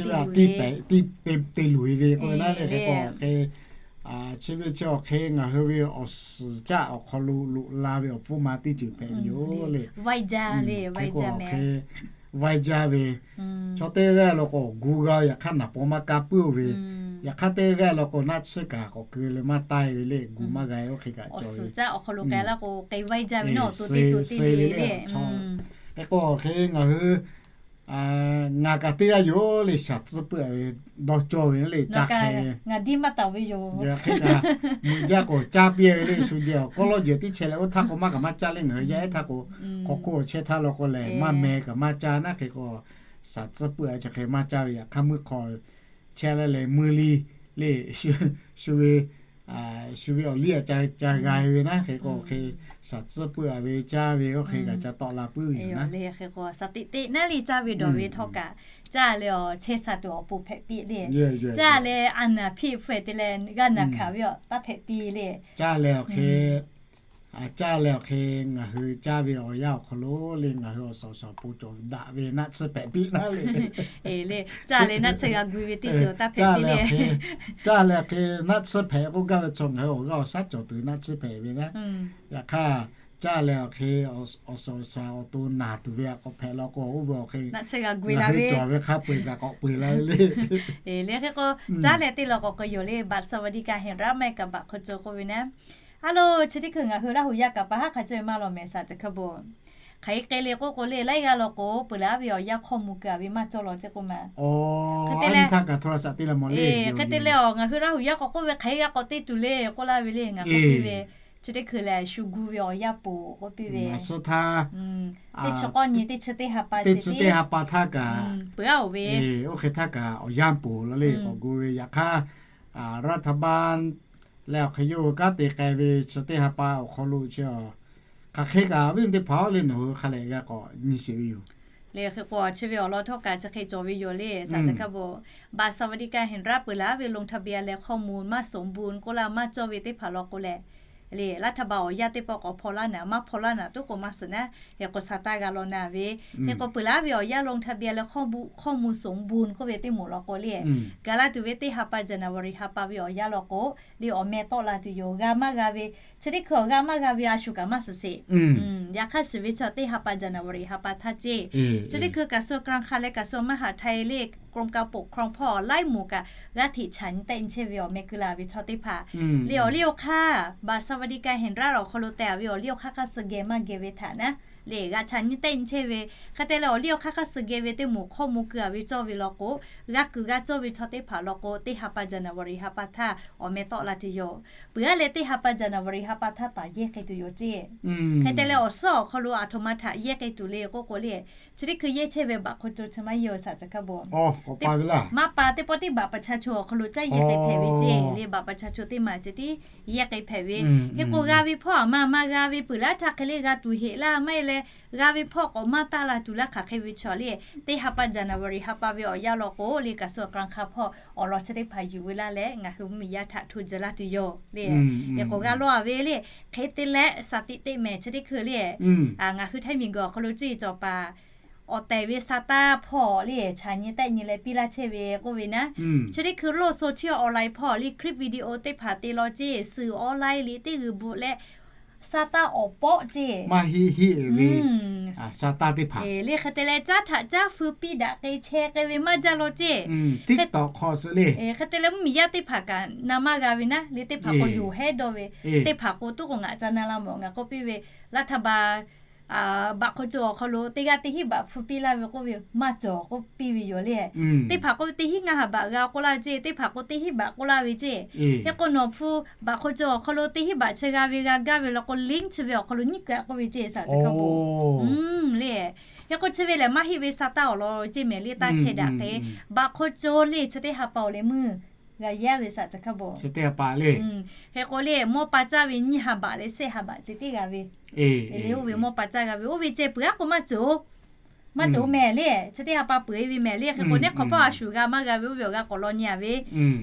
te loꞈ e ve k'o naˉ le hk'e k'o hk'e chi ve chi awˬ hk'e ngaˬ hui ve awˬ suhˍ caˆ awˬ hk'aw lo loꞈ la ve awˬ hpfuhˇ ma teˇ ceuˬ hpehꞈ ve yoˬ le. Vaiˇ jaˇ le, vaiˇ jaˇ mehˍ. Vaiˇ jaˇ ve chaw teˇ g'aˇ law k'o gu g'a yaꞈ hk'aˇ naˍ paw maˇ ka puiˉ oˇ ve, yaꞈ hk'aˇ teˇ g'aˇ law k'o naˆ tsuhˇ kaꞈ k'awꞈ keu leh maˇ taˇ e ve le, gu maˇ g'a e oˇ hk'e kaꞈ cawˬ ve. Awˬ suhˍ caˆ awˬ hk'aw lo k'ai laˇ k'o k'ai vaiˇ jaˇ ve naˉ awˬ to teˇ to te le le. Hk'e k'o hk'e ngaˬ hui ngaˬ kaꞈ teˇ g'aˇ yoˬ le, shaˍ tcuhˉ peuˬ a ve dawˇ cawˇ ve naˉ le, caˇ hk'e ve ngaˬ diˇ maˇ taˍ ve yoˬ. Hk'e kaꞈ meuꞈ jaˇ k'o caˇ piˇ a ve le, shu jehˬ awˬ kawˉ lawˇ jehˬ tiˉ chehˇ leh oˇ htaˇ k'o maˇ kaꞈ maˇ caˇ le, ngaˬ hui yaˇ ehˉ htaˇ k'o hk'aw hk'oˆ chehˇ htaˇ law k'o lehˬ maˇ meh kaꞈ maˇ caˇ naˉ. Hk'e k'o shaˍ tcuhˉ peuˬ a chi hk'e maˇ caˇ ve yaꞈ hk'aˇ meuˇ hk'aw chehˇ leh lehˬ mui li le, shu ve shu ve awˬ liˇ a ca g'a ve naˉ. Hk'e k'o hk'e shaˍ tcuhˉ peuˬ a ve caˇ ve oˇ hk'e kaꞈ ca tawˆ la puiˉ ve yoˬ naˉ. Hk'e k'o shaˍ teꞈ teꞈ naˉ le caˇ ve dawˬ ve htawˇ kaꞈ caˇ leh awˬ chehˇ sha tuˬ awˬ pon hpehꞈ piˇ le. Caˇ leh a naˍ hpiˇ hpfuhˇ te leh g'a naˍ hkanˍ ve awˬ taˇ hpehꞈ piˇ le. Caˇ leh awˬ hk'e Caˇ leh awˬ hk'e ngaˬ hui caˇ ve awˬ yanˇ awˬ hk'aw lo le, ngaˬ hui awˬ suhˍ awˬ suhˍ awˬ pon cawˬ daꞈ ve naˆ tsuhˇ hpehꞈ piˇ naˉ le. Eˬ le, caˇ leh naˆ tsuhˇ g'a gu ve teˇ ceuˬ taˇ hpehꞈ piˇ le. Caˇ leh awˬ hk'e naˆ tsuhˇ hpehꞈ k'oˆ gaˇ ve chaw ngaˬ hui awˬ g'aˇ awˬ shaˉ cawˬ tuˬ naˆ tsuhˇ hpehꞈ ve naˉ. Yaꞈ hk'aˇ, caˇ leh awˬ hk'e awˬ suhˍ awˬ suhˍ awˬ to naˬ tuˬ ve a k'awꞈ hpehꞈ law k'o, oˇ ve awˬ hk'e ngaˬ hui cawˬ ve hk'a peu-eˬ kaꞈ k'awꞈ peu-eˬ la ve le. Eˬ le, hk'e k'o caˇ leh teˇ law k'awꞈ k'o yoˬ le, บัตรสวัสดิการแห่งรัฐ maˇ heˆ kaꞈ บัตรคนจน k'oˆ ve naˉ. Aˉ lo, chi teˇ hkui ngaˬ hui Laˇ huˍ yaˇ kaꞈ pa haˉ hk'a cawˇ ve maˇ law mehˍ สามสิบ hk'aˇ bon. Hk'aˬ hk'e le k'oˆ k'o le, laiˉ g'aˇ law k'o peuˬ laˇ ve awˬ yanˇ hkawˇ mvuh keu a ve maˇ cawˇ law ceˇ k'oˆ ma. Hk'e te leh, hk'e te leh awˬ ngaˬ hui Laˇ huˍ yaˇ k'awꞈ k'oˆ ve hk'aˬ hk'e g'a k'awꞈ te tuˬ le k'oˆ laˇ ve le, ngaˬ k'oˆ piˇ ve, chi teˇ hkui lehˬ shu gu ve awˬ yanˇ poˬ k'oˆ piˇ ve, teˇ chi k'awˇ nyi teˇ chi teˇ ha pa, teˇ chi teˇ ha pa htaˇ kaꞈ peuˬ a oˬ ve, oˇ hk'e htaˇ kaꞈ awˬ yanˇ poˬ la le k'awꞈ gu ve. Yaꞈ hk'aˇ, รัฐบาล leh awˬ hk'e yawˇ hui kanˉ te k'ai ve chi teˇ ha pa awˬ hk'aw lo chi, hk'aˬ hk'e kaꞈ awˬ viˉ teˇ hpaˍ-oˬ le, nawˬ hui hk'a lehˬ g'a k'awꞈ nyi sheˍ ve yoˬ le. Hk'e k'o chi ve awˬ lawn htawˇ kaꞈ chi hk'e cawˬ ve yoˬ le, สามสิบ hk'aˇ bon. บัตรสวัสดิการแห่งรัฐ peuˬ laˇ ve ลงทะเบียน leh ข้อมูล maˇสมบูรณ์ k'oˆ laˇ maˇ cawˇ ve teˇ hpaˍ law k'o lehˬ, le รัฐบาล awˬ yanˇ teˇ pawˆ k'awꞈ hpaw laˇ naˍ, maˇ hpaw laˇ naˍ tuˉ k'o maˇ suhˍ naˉ, hk'e k'o สามสิบ g'a law naˍ ve. Hk'e k'o peuˬ laˇ ve awˬ yanˇ ลงทะเบียน leh ข้อมูล ข้อมูลสมบูรณ์ k'oˆ ve teˇ moˍ law k'o le, gaˬ la tuˬ ve teˇ ha pa January ha pa ve awˬ yanˇ law k'o, le awˬ meh tawˆ la tuˬ yoˬ. G'a maˇ g'a ve, chi teˇ hkui awˬ g'a maˇ g'a ve a shu kaꞈ maˇ suhˍ sheˍ. Yaꞈ hk'aˇ shiˍ ve chi teˇ ha pa January ha pa htaˇ ceˇ, chi teˇ hkui กระทรวงการคลัง leh กระทรวงมหาดไทย le กรมการปกครอง hpawˇ laiˉ moˍ kaꞈ g'aˇ hteꞈ chaꞈ nyi tehˆ nyi chehˇ ve awˬ meh keu la ve chaw teˇ hpaˍ le, awˬ liˇ awˬ hk'aˇ บัตรสวัสดิการแห่งรัฐ awˬ hk'aw lo teh a ve awˬ liˇ awˬ hk'aˇ hk'aˇ suh geh maˇ geh ve htaꞈ naˉ le g'a chaꞈ nyi tehˆ nyi chehˇ ve. Hk'e te leh awˬ liˇ awˬ hk'aˇ hk'aˇ suh geh ve teˇ moˍ hkawˇ mvuh keu a ve cawˇ ve law k'o, g'a kuiˬ g'a cawˇ ve chaw teˇ hpaˍ law k'o, teˇ ha pa January ha pa htaˇ awˬ meh tawˆ la tuˬ yoˬ. Peuˬ a leh teˇ ha pa January ha pa htaˇ taˍ yehˇ k'ai tuˬ yoˬ ceˇ. Hk'e te leh awˬ suhˉ awˬ hk'aw lo aˬ htoꞈ ma htaꞈ yehˇ k'ai tuˬ le k'oˆ k'o le, chi teˇ hkui yehˇ chehˇ ve บัตรคนจน chi maˇ yehˇ-oˬ สามสิบ hk'aˇ bon. Maˇ pa teˇ pawˆ teˇ บัตรประชาชน awˬ hk'aw lo caˇ yehˇ k'ai hpehꞈ ve ceˇ le, บัตรประชาชน teˇ maˬ ceh tiˉ yehˇ k'ai hpehꞈ ve. Hk'e k'o g'a ve hpawˇ a maˇ maˇ g'a ve peuˬ laˇ htaˇ hk'e le g'a tuˬ heꞈ laˇ maˇ heˆ leh, g'a ve hpawˇ k'awꞈ maˇ taˇ la tuˬ laˇ hk'aˬ hk'e ve chaw le, teˇ ha pa January ha pa ve awˬ yanˇ law k'o le, กระทรวงการคลัง hpawˇ awˬ lawn chi teˇ hpaˍ yuˬ ve laˇ leh ngaˬ hui mvuhˇmiˬ yaˇ htaꞈ hto jeh laˇ tuˬ yoˬ le. Hk'e k'o g'a law a ve le, hk'e te leh สถิติ mehˍ chi teˇ hkui le, ngaˬ hui ไทย miˬguiˬ awˬ hk'aw lo cuˇ yiˍ cawˬ paˍ awˬ tehˬ ve สตางค์ hpawˇ le chaꞈ nyi tehˆ nyi leh piˇ laˇ chehˇ ve k'oˆ ve naˉ, chi teˇ hkui โลกโซเชียล ออนไลน์ hpawˇ le คลิปวิดีโอ teˇ hpaˍ te law ceˇ, suhˍ ออนไลน์ liꞈ teˇ g'uiˬ bvuhꞈ leh สตางค์ awˬ pawˆ ceˇ maˇ heˆ heˆ ve สตางค์ teˇ hpaˍ le. Hk'e te leh caˉ htaꞈ caˉ feu piˇ daꞈ k'e chehˇ k'ai ve maˇ jaˇ law ceˇ. Hk'e te leh mvuhˇmiˬ yaˇ teˇ hpaˍ kaꞈ na maˇ g'a ve naˉ le, teˇ hpaˍ k'o yoˬ hehˉ dawˇ ve, teˇ hpaˍ k'o tuˉ k'o ngaˬ ca na la mawˬ ngaˬ k'oˆ piˇ ve, รัฐบาล บัตรคนจน awˬ hk'aw lo teˇ g'aˇ teˇ hinˉ บาท feu piˇ laˇ ve k'oˆ ve maˇ cawˬ k'oˆ piˇ ve yoˬ le. Teˇ hpaˍ k'o teˇ hinˉ ngaˇ ha บาท g'a k'oˆ laˇ ceˇ, teˇ hpaˍ k'o teˇ hinˉ บาท k'oˆ laˇ ve ceˇ. Hk'e k'o nawˬ hpu บัตรคนจน awˬ hk'aw lo teˇ hinˉ บาท chi g'a ve g'a gaˇ ve law k'o, link chi ve awˬ hk'aw lo nyiˉ keu a k'oˆ ve ceˇ สามสิบ hk'aˇ bon le. Hk'e k'o chi ve lehˬ maˇ heˆ ve สตางค์ awˬ lawn ceˇ mehˍ le, taˇ chehˇ daꞈ k'e. บัตรคนจน le chi teˇ ha pa awˬ leh meuˇ g'a yaˇ ve สามสิบ hk'aˇ bon. Hk'e k'o le mawˇ pa caˇ ve nyiˇ ha บาท leh sehˆ ha บาท ceh tiˉ g'a ve le. Oˇ ve mawˇ pa caˇ g'a ve oˇ ve ceh peuˬ aˉ k'o maˇ cawˬ maˇ cawˬ mehˍ le. Chi teˇ ha pa peuˬ e ve mehˍ le. Hk'e k'o neˉ hk'awꞈ hpawˇ a shu g'a maˇ g'a ve oˇ ve awˬ g'a k'awꞈ law nyi a ve.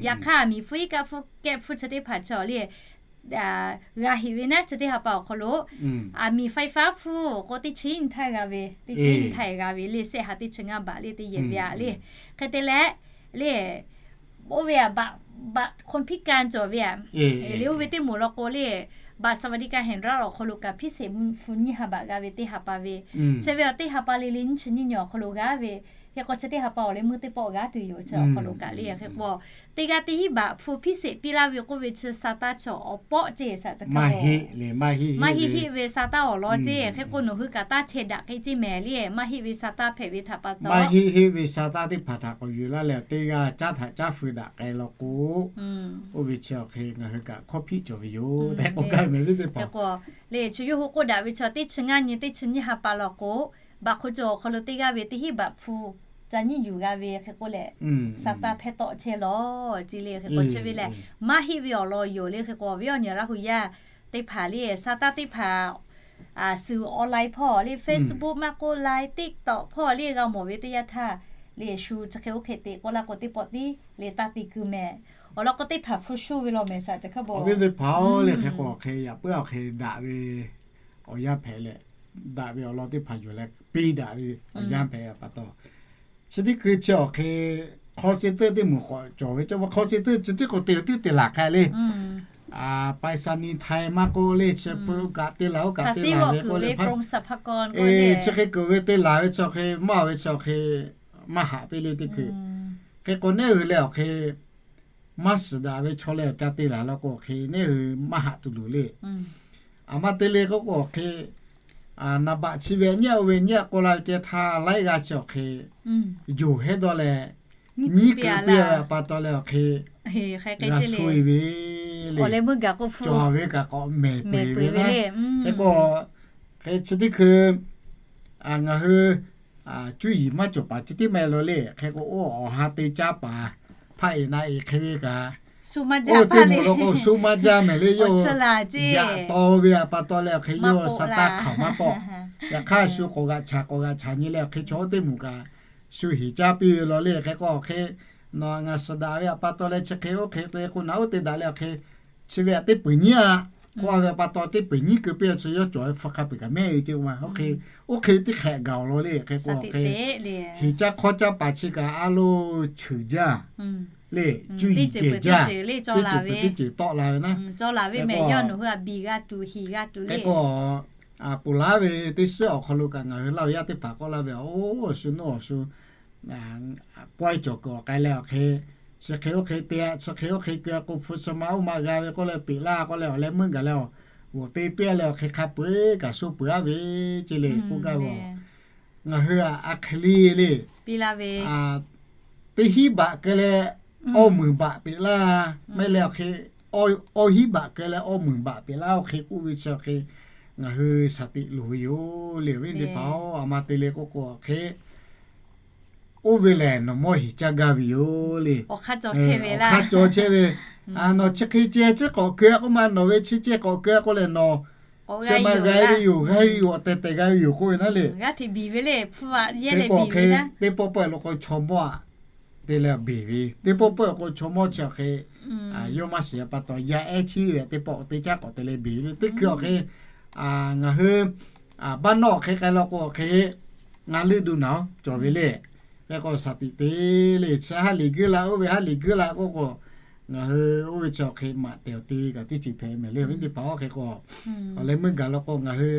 Yaꞈ hk'aˇ aˬ miˍ hpu iˉ kaˆ hpu kehˆ hpu chi teˇ hpaˍ chaw le g'a heꞈ ve naˉ, chi teˇ ha pa awˬ hk'aw lo aˬ miˍ ไฟฟ้า hpu k'o teˇ chi nyi htaˇ g'a ve, teˇ chi nyi htaˇ g'a ve le, sehˆ ha teˇ chi ngaˇ บาท le teˇ yehˬ ve a le. Hk'e te leh le, oˇ ve a บัตรคนพิการ cawˬ ve a le, oˇ ve teˇ moˍ law k'o le, บัตรสวัสดิการแห่งรัฐ awˬ hk'aw lo kaꞈ พิเศษ hpu nyiˇ ha บาท g'a ve teˇ ha pa ve, chi ve awˬ teˇ ha pa le le nyiˇ chi nyiˇ nyi awˬ hk'aw lo g'a ve. Hk'e k'o chi teˇ ha pa awˬ leh meuˇ teˇ pawˆ g'a tuˬ yoˬ chi awˬ hk'aw lo kaꞈ le. Hk'e k'o teˇ g'aˇ teˇ hinˉ บาท hpu พิเศษ piˇ laˇ ve k'oˆ ve chi สตางค์ chaw awˬ pawˆ ceˇ สามสิบ hk'aˇ bon. Maˇ heˆ heˆ ve สตางค์ awˬ lawn ceˇ. Hk'e k'o nawˬ hui kaꞈ taˇ chehˇ daꞈ k'e ceˇ mehˍ le, maˇ heˆ ve สตางค์ hpehꞈ ve htaꞈ pa taw, maˇ heˆ heˆ ve สตางค์ teˇ hpaˍ htaꞈ k'awꞈ yuˬ laˇ leh teˇ g'aˇ caˉ htaꞈ caˉ feu daꞈ k'ai law k'o, oˇ ve chi awˬ hk'e ngaˬ hui kaꞈ hkawˇ hpiˆ cawˬ ve yoˬ tehꞈ k'oˆ gaˇ mehˍ le teˇ hpaˍ. Le chi yawˇ hui k'oˆ daꞈ ve chi teˇ chi ngaˇ nyi teˇ chi nyiˇ ha pa law k'o, บัตรคนจน awˬ hk'aw lo teˇ g'aˇ ve teˇ hinˉ บาท hpu ca nyiˇ yuˬ g'a ve hk'e k'oˆ leh, สตางค์ hpehˇ tawˆ chehˇ lawˬ ceˇ le. Hk'e k'o chi ve lehˬ maˇ heˆ ve awˬ lawn yoˬ le. Hk'e k'o awˬ viˉ awˬ nyi Laˇ huˍ yaˇ teˇ hpaˍ le สตางค์ teˇ hpaˍ, suhˍ online hpawˇ le, Facebook maˇ k'oˆ, Line, TikTok hpawˇ le g'a mawˬ ve teˇ yanˇ htaˇ le shu chi hk'e oˇ hk'e te k'oˆ laˇ k'o teˇ pawˆ tiˉ le taˇ te keu mehˍ. Awˬ lawn k'o teˇ hpaˍ hpu shuˇ ve law mehˍ saˍ ca hk'a bawˬ. Awˬ viˉ teˇ hpaˍ-oˬ, le hk'e k'o hk'e yaꞈ puiˉ awˬ hk'e daꞈ ve awˬ yanˇ hpehꞈ leh, daꞈ ve awˬ lawn teˇ hpaˍ yuˬ leh piˇ daꞈ ve awˬ yanˇ hpehꞈ pa taw, chi teˇ hkui chi awˬ hk'e hk'aw se teˇ teˇ moˍ k'awꞈ cawˬ ve cawˇ ve hk'aw se teˇ chi teˇ k'o te teˇ te laˬ hk'a le. Paiˍsaˍniˍhtaˍ maˇ k'oˆ le, chi hpu kaꞈ te laˬ oˇ kaꞈ te laˬ ve k'oˆ le, chi hk'e kuˬ ve te laˬ ve chi awˬ hk'e maˇ ve chi awˬ hk'e maˇ haꞈ piˇ le teˇ hkui. Hk'e k'o neˉ hui leh awˬ hk'e maˇ shiˍ daꞈ ve chaw leh awˬ ca te laˬ law k'o awˬ hk'e neˉ hui maˇ haꞈ tuˬ luˬ le. Aˬ ma te le k'oˆ k'o awˬ hk'e, naˍ baꞈ chi ve nyi-a oˇ ve nyi-a k'oˆ la ve te htaˇ laiˉ g'aˇ chi awˬ hk'e yonˍ hehˉ dawˇ leh nyiˉ keu piˇ ve pa taw leh awˬ hk'e g'a sho-e ve le. Cawˬ ve kaꞈ k'awꞈ mehˍ peuˬ ve le. Hk'e k'o, hk'e chi teˇ hkui ngaˬ hui cuˇ yiˍ maˇ cawˬ paˍ chi teˇ meh lo le. Hk'e k'o oˇ awˬ ha te caˇ paˍ hpaˆ eˍ na eˍ hk'e ve kaꞈ, oˇ teˇ moˍ lo k'o shu maˇ jaˇ mehˍ le yawˇ. Yaꞈ taw ve pa taw leh awˬ hk'e yawˇ sa taˇ hk'aˬ maˇ tawˆ. Yaꞈ hk'aˇ shu k'awꞈ g'aꞈ chaꞈ k'awꞈ g'aꞈ chaꞈ nyi leh awˬ hk'e chaw oˇ teˇ moˍ kaꞈ shu heˍ caˇ piˇ ve law le. Hk'e k'o awˬ hk'e nawˬ ngaˬ shiˍ daꞈ ve pa taw leh chi hk'e oˇ hk'e te k'o naˬ oˇ te daꞈ leh awˬ hk'e chi ve teˇ peuˍ nyiˉ-a k'oˆ ve pa taw teˇ peuˍ nyiˉ keu piˇ chi yawˇ cawˬ ve hpu hk'a peu-eˬ kaꞈ mehˆ ve ce ma. Oˇ hk'e, oˇ hk'e teˇ hk'ehꞈ gaˬ awˬ lawn le. Hk'e k'o awˬ hk'e heˍ caˇ hk'awˇ caˇ paˍ chi kaꞈ a lo cheuˬ jaˇ le. Cuˇ yiˍ kehˬ jaˇ, teˇ ceuˬ peuˬ teˇ ceuˬ tawˆ la ve naˉ. Hk'e k'o, hk'e k'o ponˬ laˉ ve teˇ shiˉ awˬ hk'aw lo kaꞈ ngaˬ hui Laˇ huˍ yaˇ teˇ hpaˍ k'oˆ laˇ ve, oˇ shu nawˇ awˬ shu pawehˇ cawˬ kuiˬ awˬ k'ai leh awˬ hk'e, chi hk'e oˇ hk'e te-a, chi hk'e oˇ hk'e keu-a k'o hpu chi ma oˇ ma g'a ve k'oˆ leh peꞈ laˇ k'oˆ leh awˬ leh meuˇ gaˬ leh awˬ g'oˍ te piˇ-a leh awˬ hk'e hk'a peu-eˬ kaꞈ sho peuˬ-a ve ce le k'oˆ gaˇ ve. Ngaˬ hui a hk'e le le, teˇ hinˉ baꞈ keu leh awˇ meunˍ baꞈ peꞈ laˇ, mehˆ leh awˬ hk'e awˇ hinˉ baꞈ keu leh awˇ meunˍ baꞈ peꞈ laˇ awˬ hk'e k'oˆ ve chi awˬ hk'e ngaˬ hui shaˍ tiꞈ loˍ ve yoˬ le. Awˬ viˉ teˇ hpaˍ-oˬ, aˬ ma te le k'oˆ k'o awˬ hk'e oˇ ve lehˬ nawˬ mawˇ heˍ caˇ gaˇ ve yoˬ le. Awˬ hk'aˇ cawˬ chehˇ ve, nawˬ chi hk'e ceh chi k'awꞈ keu-a k'oˆ ma, nawˬ ve chi ceh k'awꞈ keu-a k'oˆ leh nawˬ chi ma g'a ve yoˬ, g'a ve yoˬ, awˬ tehˬ tehˬ g'a ve yoˬ k'oˆ ve naˉ le. Hk'e k'o hk'e teˇ pawˆ pawehˇ lo k'o chaw mawˇ-a te leh beˬ ve, teˇ pawˆ pawehˇ k'o chaw mawˇ chi awˬ hk'e yawˇ maˇ shiˍ pa taw yaˇ ehˉ chiˇ ve teˇ pawˆ teˇ caˉ k'awꞈ te leh beˬ ve le. Teˇ hkui awˬ hk'e ngaˬ hui baˆ nawˇ awˬ hk'e k'ai law k'o awˬ hk'e ngaˬ leuˆ du naˬ cawˬ ve le. Hk'e k'o shaˍ tiꞈ te le, chi haˉ liꞈ guiˇ la oˇ ve haˉ liꞈ guiˇ la k'oˆ k'o, ngaˬ hui oˇ ve chi awˬ hk'e maꞈ tehˬ awˬ te ve kaꞈ teˇ ceuˬ hpehꞈ mehˍ le. Awˬ viˉ teˇ hpaˍ-oˬ, hk'e k'o awˬ leh meuˇ gaˬ law k'o ngaˬ hui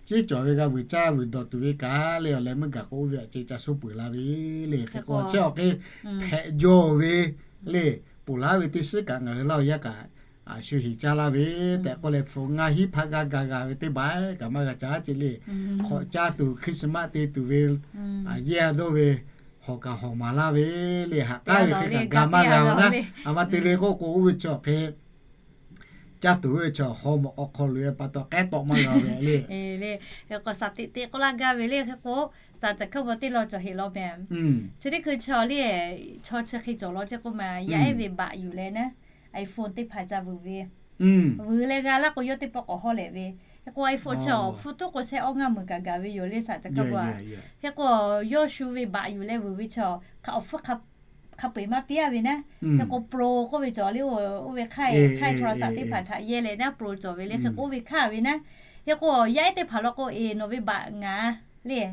ciˉ cawˬ ve g'a vuiˬ caˇ vuiˬ dawˬ tuˬ ve kaꞈ le, awˬ leh meuˇ gaˬ k'o oˇ ve awˬ ceuˬ ca sho peuˬ la ve le. Hk'e k'o chi awˬ hk'e hpehꞈ jaw ve le, ponˬ laˉ ve teˇ shiˉ kaꞈ ngaˬ hui Laˇ huˍ yaˇ kaꞈ shu heˍ caˇ laˇ ve tehꞈ k'oˆ leh hpu ngaˇ hinˉ hpaˇ g'aˇ gaˬ g'a ve teˇ baˬ kaꞈ maˇ g'a caˇ ce le. Hk'awꞈ caˇ tuˬ Christmas te tuˬ ve yehˇ dawˇ ve hawˬ kaꞈ hawˬ maˍ laˇ ve le. Haꞈ k'aˉ ve hk'e kaꞈ ga maˇ g'a ve naˉ. Aˬ ma te le k'oˆ k'o oˇ ve chi awˬ hk'e caˇ tuˬ ve chi awˬ hawˉ mawꞈ awˬ hk'aw loꞈ-e pa taw k'ehˉ tawˆ maˇ g'a ve le. Hk'e k'o shaˍ tiꞈ te k'oˆ laˇ gaˇ ve le. Hk'e k'o shaˍ caˬ hkawˇ bvuhꞈ teˇ law cawˬ heˍ law mehˍ. Chi teˇ hkui chi le, chaw chi hk'e cawˬ law ce k'oˆ ma, yaˇ ehˉ ve baꞈ yuˬ leh naˉ, iPhone teˇ hpaˍ ca vuiˬ ve, vuiˬ leh g'a laˇ k'o yawˇ teˇ pawˆ k'awꞈ hawˉ leh ve. Hk'e k'o iPhone chi awˬ hpu tuˉ k'o shehˆ awˇ ngaˇ meunˍ kaꞈ gaˬ ve yoˬ le shaˍ caˬ hkawˇ bvuhꞈ-a. Hk'e k'o yawˇ shu ve baꞈ yuˬ leh vuiˬ ve chi hk'aˬ awˬ hpfuhˇ hk'a peu-eˬ maˇ piˇ-a ve naˉ. Hk'e k'o Pro k'oˆ ve cawˬ le, oˇ ve hk'aˇ hk'aˇ โทรศัพท์ teˇ hpaˍ htaꞈ yehˇ leh naˉ Pro cawˬ ve le. Hk'e k'o oˇ ve hk'aˇ ve naˉ. Hk'e k'o yaˇ ehˉ teˇ hpaˍ law k'o eˬ nawˬ ve baꞈ ngaˬ le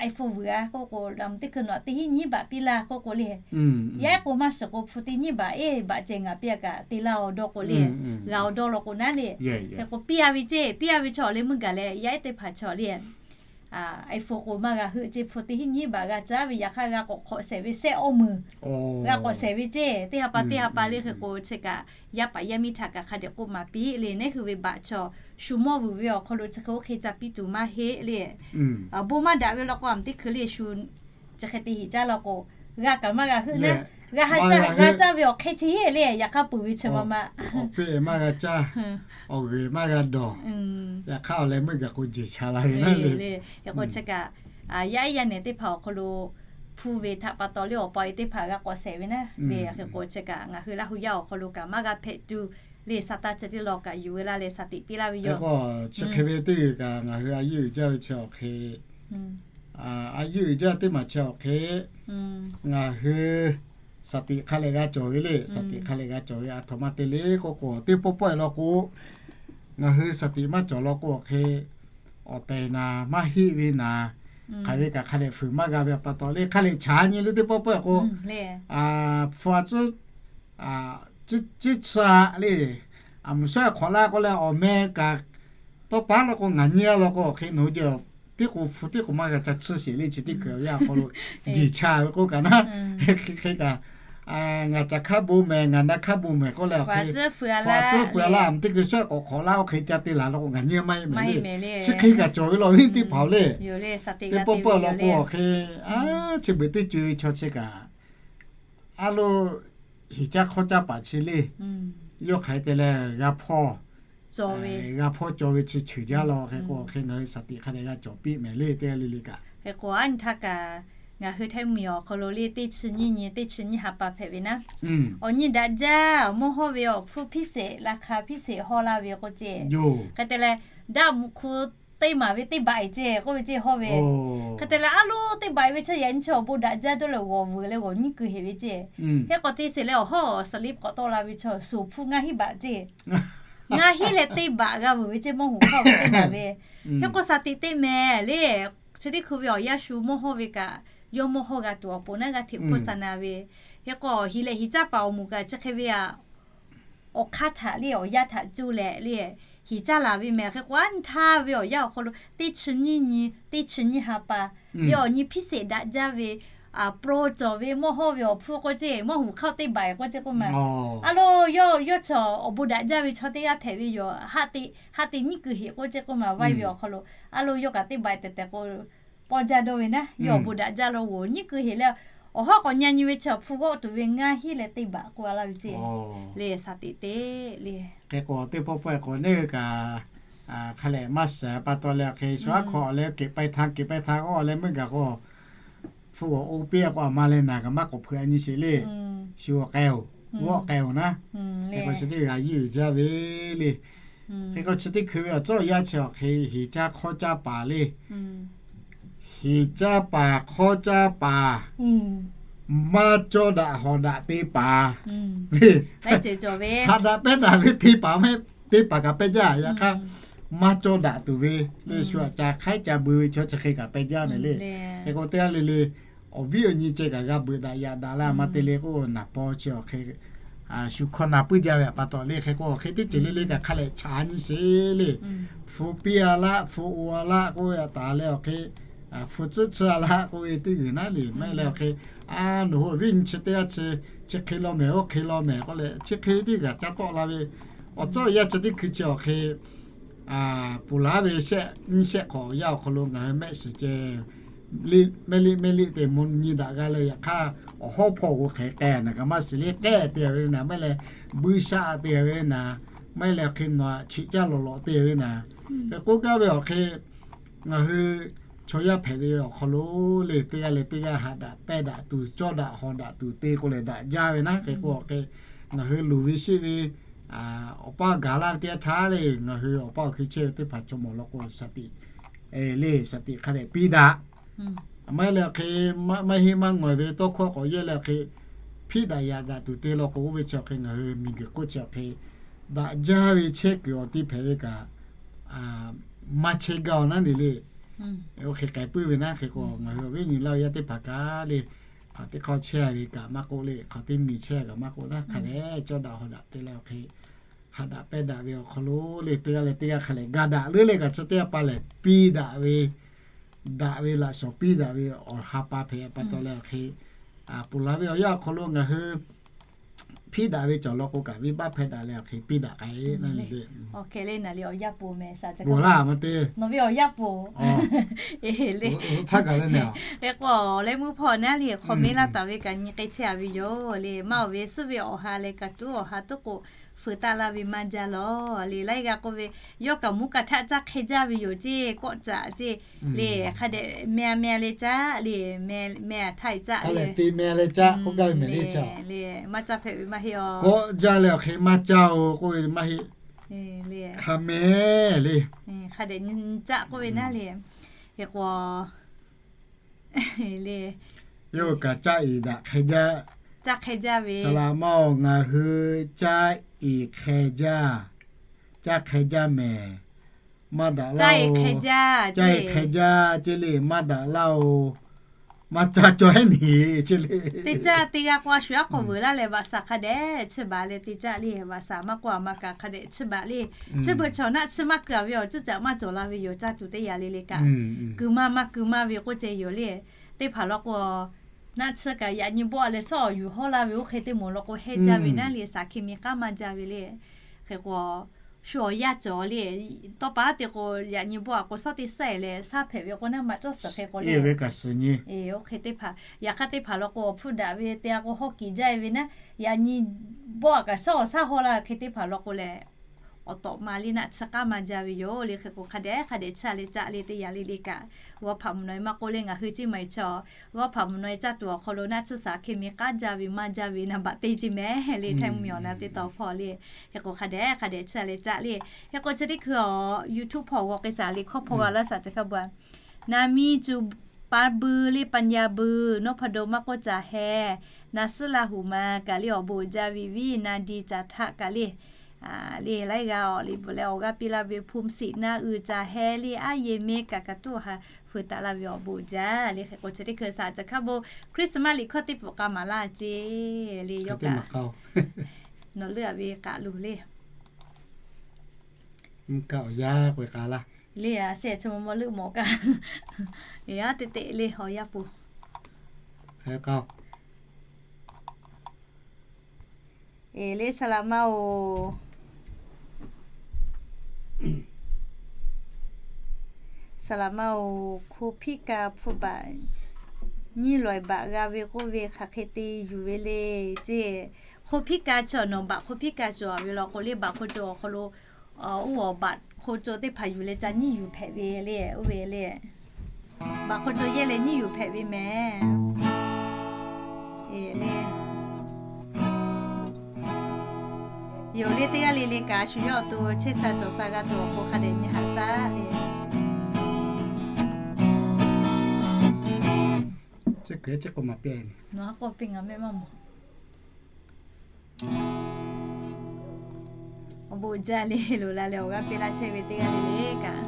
iPhone vuiˬ-a k'oˆ k'o, teˇ hkui nawˬ teˇ hinˉ nyiˉ baꞈ piˇ laˇ k'oˆ k'o le, yaˇ ehˉ k'o maˇ shiˍ k'o hpu teˇ nyiˉ baꞈ eˬ baꞈ ceh ngaˬ piˇ-a kaꞈ te laˇ-aw dawˇ k'o le, g'a-aw dawˇ law k'o naˉ le. Hk'e k'o piˇ-a ve ce, piˇ-a ve chi awˬ leh meuˇ gaˬ leh yaˇ ehˉ teˇ hpaˍ chi awˬ le iPhone k'o maˇ g'a heuˆ ce, hpu teˇ hinˉ nyiˉ baꞈ g'a caˉ ve yaꞈ hk'aˇ g'a k'awꞈ hk'awꞈ shehˍ ve shehˆ awˇ meunˍ g'a k'awꞈ shehˍ ve ce. Teˇ ha pa teˇ ha pa le. Hk'e k'o chi kaꞈ yaˇ paˍ yaˇ miˇ htaꞈ kaꞈ hk'a dehꞈ k'oˆ maˍ piˇ le, neˉ hui ve baꞈ chi shu mawˇ vuiˬ ve awˬ hk'aw lo chi hk'e oˇ hk'e ca piˇ tuˬ maˇ heˆ le. Bon maˇ daꞈ ve law k'o aˬ teˇ hkui le shu chi hk'e te heˍ caˇ law k'o g'a kaꞈ maˇ g'a heuˆ naˉ, g'a g'a caˇ ve awˬ hk'e chi heˆ le. Yaꞈ hk'aˇ peuˬ ve chi ma ma awˬ peˇ maˇ g'a caˇ, awˬ g'uiˬ maˇ g'a dawˬ, yaꞈ hk'aˇ awˬ leh meuˇ gaˬ k'o jeˬ cha la ve naˉ le. Hk'e k'o chi kaꞈ yaˇ ehˉ yaˇ nehˬ teˇ hpaˍ awˬ hk'aw lo hpu ve htaꞈ pa taw le awˬ pa e teˇ hpaˍ g'a k'awꞈ shehˍ ve naˉ le. Hk'e k'o chi kaꞈ ngaˬ hui Laˇ huˍ yaˇ awˬ hk'aw lo kaꞈ maˇ g'a hpehꞈ tuˬ le, sa taˇ ceh tiˉ law kaꞈ yuˬ ve laˇ leh shaˍ tiꞈ piˇ laˇ ve yoˬ. Chi hk'e ve teˇ g'uiˬ kaꞈ ngaˬ hui a yeˇ uiˍ jaˇ ve chi awˬ hk'e, a yeˇ uiˍ jaˇ teˇ maˬ chi awˬ hk'e ngaˬ hui Shaˍ tiꞈ hk'a lehꞈ g'a cawˬ ve le. Shaˍ tiꞈ hk'a lehꞈ g'a cawˬ ve a htoꞈ ma te le k'oˆ k'o, teˇ pawˆ pawehˇ law k'o, ngaˬ hui shaˍ tiꞈ maˇ cawˬ law k'o awˬ hk'e, awˬ tehˬ naˍ maˇ heˆ ve naˍ, hk'aˬ ve kaꞈ hk'a lehꞈ fuiˍ maˇ g'a ve a pa taw le, hk'a lehꞈ chaꞈ nyi le teˇ pawˆ pawehˇ k'o, hpu a tcuhˇ, tcuhˇ chi a le, a mvuhˬ shaˉ hk'awꞈ laˇ k'oˆ leh awˬ meh kaꞈ tawˇ paˉ law k'o ngaˬ nyi a law k'o awˬ hk'e nawˬ hui jehˬ, teˇ k'o hpu teˇ k'o maˇ g'a ca tsuhˇ sheˍ le, chi teˇ hkui awˬ yanˇ awˬ hk'aw lo jeˬ cha ve k'oˆ kaꞈ naˉ, hk'e hk'e kaꞈ, ngaˬ caˬ hkaˉ bon mehˍ, ngaˬ na hkaˉ bon mehˍ k'oˆ leh awˬ hk'e, hpu a tcuhˇ hpu a laˇ, teˇ hkui shaˉ k'awꞈ hk'awꞈ laˇ awˬ hk'e ca te laˬ law k'o ngaˬ nyi maˇ heˆ mehˍ le. Chi hk'e kaꞈ cawˬ ve law ve teˇ hpaˍ le. Teˇ pawˆ pawehˇ law k'o awˬ hk'e, a chi beuꞈ teˇ co e chaw chi kaꞈ, a lo, hiˍ caˇ hk'awˇ caˇ paˍ chi le, yawˇ hk'aˬ hk'e te leh g'a hpawˇ, g'a hpawˇ cawˬ ve chi ceuˬ jaˇ law hk'e k'o, hk'e ngaˬ hui shaˍ tiꞈ hk'a dehꞈ g'a cawˬ piˇ mehˍ le teˇ g'aˇ le le kaꞈ. Hk'e k'o a nyi htaˇ kaꞈ, ngaˬ hui Htaiˇ miˬ awˬ hk'aw lo le teˇ chi nyiˇ nyi teˇ chi nyiˇ ha pa hpehꞈ ve naˉ, awˬ nyi daꞈ jaˇ mawˇ hawˇ ve awˬ hpfuhˇ hpiˇ sheˍ la hk'a hpiˇ sheˍ hawˇ laˇ ve k'oˆ ceˇ. Hk'e te leh, daꞈ mvuhꞈ hk'u teˇ maˍ ve teˇ baꞈ e ceˇ k'oˆ ve ceˇ hawˇ ve. Hk'e te leh a lo teˇ baꞈ e ve chaw yaꞈ nyi chi awˬ bon daꞈ jaˇ dawˇ leh g'awˬ vuiˬ leh g'awˬ nyiˇ keu heˍ ve ceˇ. Hk'e k'o te sheˍ leh awˬ hawˉ awˬ saˍ liˇ k'awꞈ tawˆ la ve chaw shoˍ hpfuhˇ ngaˇ hinˉ baꞈ ceˇ. Ngaˇ hinˉ leh teˇ baꞈ g'a vuiˬ ve ceˇ mawˇ huˍ hk'aˇ teˇ baꞈ ve. Hk'e k'o shaˍ tiꞈ teˇ mehˍ le, chi teˇ hkui ve awˬ yanˇ shu mawˇ hawˇ ve kaꞈ, yawˇ mawˇ hawˇ g'a tuˬ awˬ pon naˉ g'a hteꞈ hk'oˆ sa na ve. Hk'e k'o hiˍ lehˬ hiˍ caˇ paˍ awˬ moˍ kaꞈ chi hk'e ve a awˬ hk'aˇ htaꞈ le awˬ yaˇ htaꞈ cuˇ leh le, hiˍ caˇ laˬ ve mehˍ. Hk'e k'o a nyi htaˇ ve awˬ yanˇ awˬ hk'aw lo teˇ chi nyiˇ nyi teˇ chi nyiˇ ha pa ve awˬ nyi hpiˇ sheˍ daꞈ jaˇ ve, pro cawˬ ve mawˇ hawˇ ve awˬ hpfuhˇ k'oˆ ceˇ, mawˇ huˍ hk'aˇ teˇ baꞈ e k'oˆ ceˇ k'oˆ ma. A lo, yawˇ yawˇ chaw awˬ bon daꞈ jaˇ ve chaw teˇ g'aˇ hpehꞈ ve yoˬ. Haˆ teꞈ nyiˇ keu heˍ k'oˆ ceˇ k'oˆ ma vaˇ ve awˬ hk'aw lo, a lo yawˇ kaꞈ teˇ baꞈ e tehˬ tehˬ k'o pawˇ jaˇ dawˇ ve naˉ, yawˇ awˬ bon daꞈ jaˇ lo g'awˬ nyiˇ keu heˍ leh, awˬ hawˉ k'awꞈ nyi nyi ve chi awˬ hpfuhˇ g'awˆ tuˬ ve ngaˇ hinˉ leh teˇ baꞈ k'oˆ a laˇ ve ceˇ. Le shaˍ tiꞈ te le. Hk'e k'o teˇ pawˆ pawehˇ k'o neˇ kaꞈ, hk'a lehꞈ maˇ shiˍ pa taw leh hk'e shu aˉ hk'aw leh keꞈ paiˇ htaˇ keꞈ paiˇ htaˇ k'o leh meuˇ gaˬ k'o, hpu awˬ o piˇ a k'o a ma leh naˍ kaꞈ maˇ k'awꞈ hpeuꞈ a nyi sheˍ le. Shu awˬ k'ai-oˬ, g'awˆ k'ai-oˬ naˉ. Hk'e k'o chi teˇ g'aˇ yiˇ uiˍ jaˇ ve le. Hk'e k'o chi teˇ hkui ve awˬ tcuhˉ awˬ yanˇ chi awˬ hk'e hiˍ caˇ hk'awˇ caˇ paˍ le. Hiˍ caˇ paˍ hk'awˇ caˇ paˍ, maˇ cawˇ daꞈ hawˍ daꞈ te paˍ le. Haꞈ daꞈ pehˇ daꞈ ve te paˍ mehˆ, te paˍ kaꞈ pehˇ jaˇ. Yaꞈ hk'aˇ, maˇ cawˇ daꞈ tuˬ ve le, shu aꞈ ca hk'aiˉ ca bui ve chaw chi hk'e kaꞈ pehˇ jaˇ mehˍ le. Hk'e k'o teˇ g'aˇ le le, awˬ viˉ awˬ nyi ceh kaꞈ g'a beuꞈ daꞈ yaꞈ daꞈ laˇ maˇ te le k'o, naˍ paw chi awˬ hk'e shu hkawˇ na puiˉ jaˇ ve a pa taw le. Hk'e k'o awˬ hk'e teˇ ceuˬ le le kaꞈ hk'a lehꞈ chaꞈ nyi sheˍ le. Hpu piˇ a laˇ, hpu o a laˇ k'oˆ ve a taˍ leh awˬ hk'e, hpu tcuhˉ tcuhˉ a laˇ k'oˆ ve teˇ g'uiˬ naˉ le. Maˇ heˆ leh awˬ hk'e, a, nawˬ hui awˬ viˉ awˬ nyi chi teˇ g'aˇ chi, chi hk'e law mehˍ, oˇ hk'e law mehˍ k'oˆ leh chi hk'e ve teˇ g'aˇ ca tawˆ la ve, awˬ tcuhˉ awˬ yanˇ chi teˇ hkui chi awˬ hk'e, peuˬ laˉ ve shehˆ nyiˇ shehˆ hk'awꞈ awˬ yanˇ awˬ hk'aw lo ngaˬ hui mehˆ shiˍ ceh, mehˆ liˆ mehˆ liˆ te mvuh nyi daꞈ g'a leh yaꞈ hk'aˇ, awˬ hawˉ hpawˇ k'o hk'e k'ai naˍ kaꞈ maˇ shiˍ le, k'ehˉ te ve naˍ, maˇ heˆ leh buiˇ shaˆ te ve naˍ, maˇ heˆ leh awˬ hk'e nawˬ aꞈ chiꞈ caˇ lawˬ lawꞈ te ve naˍ. Hk'e k'oˆ gaˇ ve awˬ hk'e, ngaˬ hui chaw yaˇ hpehꞈ ve awˬ hk'aw lo le, teˇ g'aˇ leh teˇ g'aˇ haꞈ daꞈ pehˇ daꞈ tuˬ, cawˇ daꞈ hawˍ daꞈ tuˬ te k'o lehˬ daꞈ jaˇ ve naˉ. Hk'e k'o awˬ hk'e, ngaˬ hui luˬ ve sheˆ ve awˬ paˇ gaˬ laˇ ve teˇ yanˇ htaˇ le, ngaˬ hui awˬ paˇ awˬ hkui chehˇ ve teˇ hpaˍ chaw mawˬ law k'o shaˍ tiꞈ le, shaˍ tiꞈ hk'a dehꞈ piˇ daꞈ. Maˇ heˆ leh awˬ hk'e, maˇ heˆ maˇ ngawˬ ve tawˇ hkawˇ k'awꞈ yehˇ leh awˬ hk'e, hpiˆ daꞈ yaꞈ daꞈ tuˬ te law k'o, oˇ ve chi awˬ hk'e ngaˬ hui miˬguiˬ hk'oˆ chi awˬ hk'e, daꞈ jaˇ ve chehˇ kuiˬ awˬ ti hpehꞈ ve kaꞈ, maˇ chehˇ gaˇ-oˬ naˉ le le. Oˇ hk'e k'ai puiˉ ve naˉ. Hk'e k'o ngaˬ hui awˬ viˉ nyi laˇ ve yaˇ teˇ hpaˍ kaꞈ le, hk'aˬ teˇ hk'awˇ chehˇ ve kaꞈ maˇ k'oˆ le, hk'aˬ teˇ miˬ chehˇ kaꞈ maˇ k'oˆ naˉ, hk'a dehꞈ cawˇ daꞈ hawˍ daꞈ te leh awˬ hk'e, haꞈ daꞈ pehˇ daꞈ ve awˬ hk'aw lo le, teˇ g'aˇ leh teˇ g'aˇ hk'a lehꞈ ga daꞈ leuˉ leh kaꞈ chi teˇ g'aˇ pa lehˬ piˇ daꞈ ve, daꞈ ve laꞈ shawnˍ piˇ daꞈ ve awˬ ha pa hpehꞈ pa taw leh awˬ hk'e, peuˬ laˬ ve awˬ yanˇ awˬ hk'aw lo ngaˬ hui hpiˆ daꞈ ve cawˬ law k'o kaꞈ venˇbaˆ hpehˇ daꞈ leh awˬ hk'e piˇ daꞈ k'ai naˉ le le. Awˬ hk'e le naˍ le awˬ yanˇ poˍ mehˍ shaˍ ca bon laˇ maˇ te. Nawˬ ve awˬ yanˇ poˍ le. Hk'e k'o leh mvuhˇ hpawˇ naˉ le hk'aw meh laˇ taˍ ve kaꞈ nyi k'ai chehˇ a ve yoˬ le. Maˇ awˬ ve suhˉ ve awˬ ha leh kaꞈ tuˉ awˬ ha tuˉ k'o, feu taˆ laˇ ve maˇ jaˇ lawˬ le. Laiˉ g'aˇ k'oˆ ve, yawˇ kaꞈ mvuhˇ kaꞈ htaˆ caˇ hk'e jaˇ ve yoˬ ceˇ, kawˆ caꞈ ceˇ le. Hk'a dehꞈ meh a meh a leh caˇ le, meh a htaˇ caˇ le, te meh a leh caˇ k'oˆ gaˇ ve mehˍ le. Maˇ caˇ hpehꞈ ve maˇ heˆ a. Kawˆ jaˇ leh awˬ hk'e maˇ caˇ-oˬ k'oˆ ve maˇ heˆ. Hk'a meh le. Hk'a dehꞈ nyi caˆ k'oˆ ve naˉ le. Hk'e k'o le, yawˇ kaꞈ caˆ iˍ daꞈ hk'e jaˇ, Caˇ hk'e jaˇ ve. Saˍ laꞈ ma-oˬ, ngaˬ hui caˇ iˍ hk'e jaˇ. Caˇ hk'e jaˇ mehˍ. Maˇ daꞈ laˇ-oˬ. Caˇ iˍ hk'e jaˇ ceˇ le, maˇ daꞈ laˇ-oˬ. Maˇ caˇ cawˬ heˉ neˍ ceˇ le. Teˇ caˇ teˇ g'aˇ k'o a shu aˉ k'awꞈ vuiˬ laˇ leh, vaꞈ shaˍ hk'a dehꞈ chiˇ baˬ leh teˇ caˇ le. Vaꞈ shaˍ maˇ k'oˆ a, maˇ kaꞈ hk'a dehꞈ chiˇ baˬ le. Chi beuꞈ chaw naˆ tsuhˇ maˇ keu a ve awˬ ceuˬ caꞈ maˇ cawˬ la ve yoˬ, caˇ tuˬ teˇ yanˇ le le kaꞈ. Kuiˬ maˇ maˇ kuiˬ maˇ ve k'oˆ ceh yoˬ le. Teˇ hpaˍ law k'o, naˆ tsuhˇ kaꞈ yaꞈ nyi bawˆ a leh shawˉ awˬ yuˬ hawˉ laˇ ve oˇ hk'e teˇ moˍ law k'o, hehnˇ jaˇ ve naˉ le, shaˍ hkiˇ mi k'aˉ maˇ jaˇ ve le. Hk'e k'o, shu awˬ yaˇ cawˬ le. Tawˇ pa te k'o, yaꞈ nyi bawˆ a k'o, shawˉ teˇ sehˉ leh shaˉ hpehꞈ ve k'o, naˉ maꞈ cawˇ suhˍ hk'e k'o le. Oˇ hk'e teˇ hpaˍ, yaꞈ hk'aˇ teˇ hpaˍ law k'o, awˬ hpfuhˇ daꞈ ve te a k'o, hawˉ kiˍ jaˇ e ve naˉ, yaꞈ nyi bawˆ a kaꞈ shawˉ awˬ shaˉ hawˉ laˇ hk'e teˇ hpaˍ law k'o leh, awˬ tawꞈ ma le naˆ tsuhˇ k'aˉ maˇ jaˇ ve yoˬ le. Hk'e k'o, hk'a dehꞈ hk'a dehꞈ chiˇ a leh caˇ le teˇ yanˇ le le kaꞈ, g'awˇ hpaꞈ mvuhˬ nawˬ e maˇ k'oˆ le, ngaˬ hui ceˇ maˬ e chaw, g'awˇ hpaꞈ mvuhˬ nawˬ e caˇ tuˬ awˬ hk'aw lo naˆ tsuhˇ shaˍ hkiˇ mi k'aˉ jaˇ ve maˇ jaˇ ve naˍ baꞈ te ceˇ mehˍ le, htaiˇ mvuhˇ miˬ awˬ na teˇ taw hpawˇ le. Hk'e k'o, hk'a dehꞈ hk'a dehꞈ chiˇ a leh caˇ le. Hk'e k'o, chi teˇ hkui awˬ YouTube hpawˇ g'aw k'ai shaˍ liꞈ hkawˇ hpawˇ g'a laˇ shaˍ ca hk'a bu a, Na miˇ cu pa bui le, ปัญญา bui, nawˉ hpa do maˇ k'oˆ ca heh, na suhˉ la huˍ ma kaꞈ le, awˬ bon uiˍ jaˇ ve viˉ na di ca htaˆ kaꞈ le, le laiˉ g'aˇ awˬ liꞈ bvuhꞈ leh awˬ g'aˇ piˇ laˇ ve hpu siˍ na uiˍ ca heh le, aˉ yehˬ mehˇ kaꞈ kaꞈ tuˉ ha fuiˍ taˍ laˇ ve awˬ bon uiˍ jaˇ le. Hk'e k'o, chi teˇ hkui shaˍ ca hk'a bon Christmas liꞈ hkawˇ teˇ pfuhˍ k'a maˍ laˇ ceˇ le, yawˇ kaꞈ nawˬ leuˆ a ve k'aꞈ luˬ le. Mvuhˇ kaˆ awˬ yaˇ k'oˆ ve k'a laˇ. Le a shehˍ chi mvuhˇ mawˇ leuˆ mawˬ kaꞈ, yaˇ teꞈ teꞈ le awˬ yaˇ pon. Eˬ le, saˍ laꞈ ma-oˬ, saˍ laꞈ ma-oˬ, hko hpiˇ ka hpu baꞈ nyiˇ lawˬ baꞈ g'a ve k'oˆ ve hk'aˬ hk'e te yuˬ ve le ceˇ. Hko hpiˇ ka chi nawˬ baꞈ hko hpiˇ ka cawˬ ve law k'o le, baꞈ hko cawˬ awˬ hk'aw lo oˇ awˬ baꞈ hko cawˬ teˇ hpaˍ yuˬ leh ca nyiˇ yuˬ hpehꞈ ve le, oˇ ve le. Baꞈ hk'aw cawˬ yehˇ leh nyiˇ yuˬ hpehꞈ ve mehˍ. Yoˬ le, teˇ g'aˇ le le kaꞈ shu yawˇ awˬ to chehˇ sha cawˬ sha g'a tuˬ awˬ pon hk'a dehꞈ nyi haꞈ shaˉ le. Nawˬ ha k'oˆ piˇ ngaˬ mehˆ maˇ mawˬ. Awˬ bon jaˇ le, loˍ la leh awˬ g'aˇ piˇ laˇ chehˇ ve teˇ g'aˇ le le kaꞈ.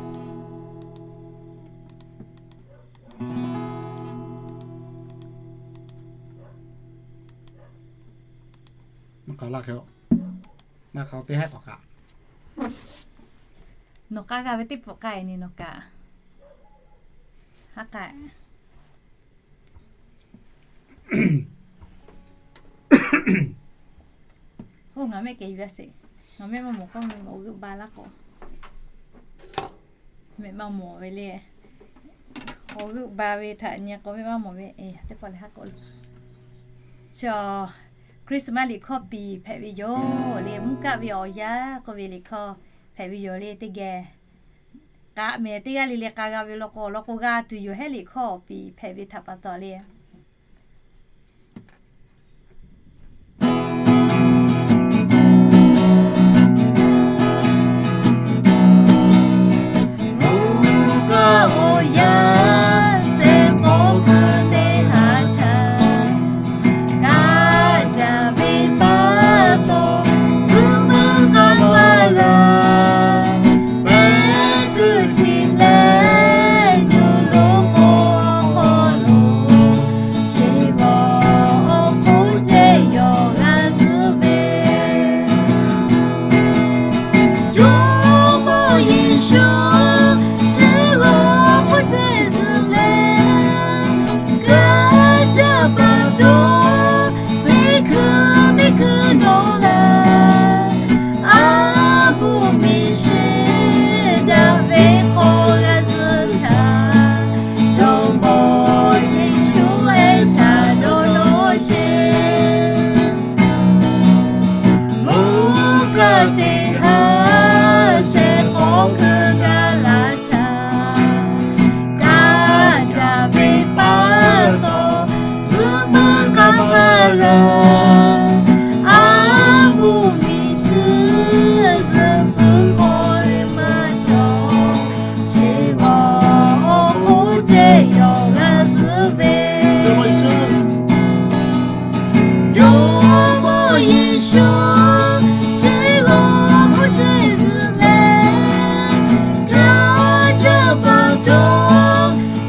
Maˇ k'aw laˇ hk'e, maˇ k'aw teˇ haˉ k'awꞈ kaꞈ. Nawˬ k'a g'a ve teˇ pfuhˍ k'ai ni nawˬ kaꞈ. Haˉ k'ai. Oˇ ngaˬ mehˆ kehˬ yuˬ a sheˍ. Ngaˬ mehˆ maˇ mawˬ k'o, mehˆ mawˬ g'euˆ ba laˇ k'o, mehˆ maˇ mawˬ ve le. Awˬ g'euˆ ba ve htaꞈ nyi k'o mehˆ maˇ mawˬ ve, teˇ pawˆ lehˬ haˉ k'oˆ le. Chaw, Christmas liꞈ hkawˇ piˍ hpehꞈ ve yoˬ le, mvuhˇ kaˆ ve awˬ yaˇ k'oˆ ve liꞈ hkawˇ hpehꞈ ve yoˬ le. Teˇ geh k'aꞈ mehˍ teˇ g'aˇ le le k'a g'a ve law k'o, law k'o g'a tuˬ yoˬ hehˉ liꞈ hkawˇ piˍ hpehꞈ ve htaꞈ pa taw le. Mvuhˇ kaˆ awˬ yaˇ shehˍ k'awꞈ gu teˇ ha htaꞈ kaꞈ jaˇ ve pa taw, tcuhˉ mvuhˇ kaˆ maˇ g'a pehˉ keu htiꞈ leh, nuˬ loꞈ k'oˍ hk'aw lo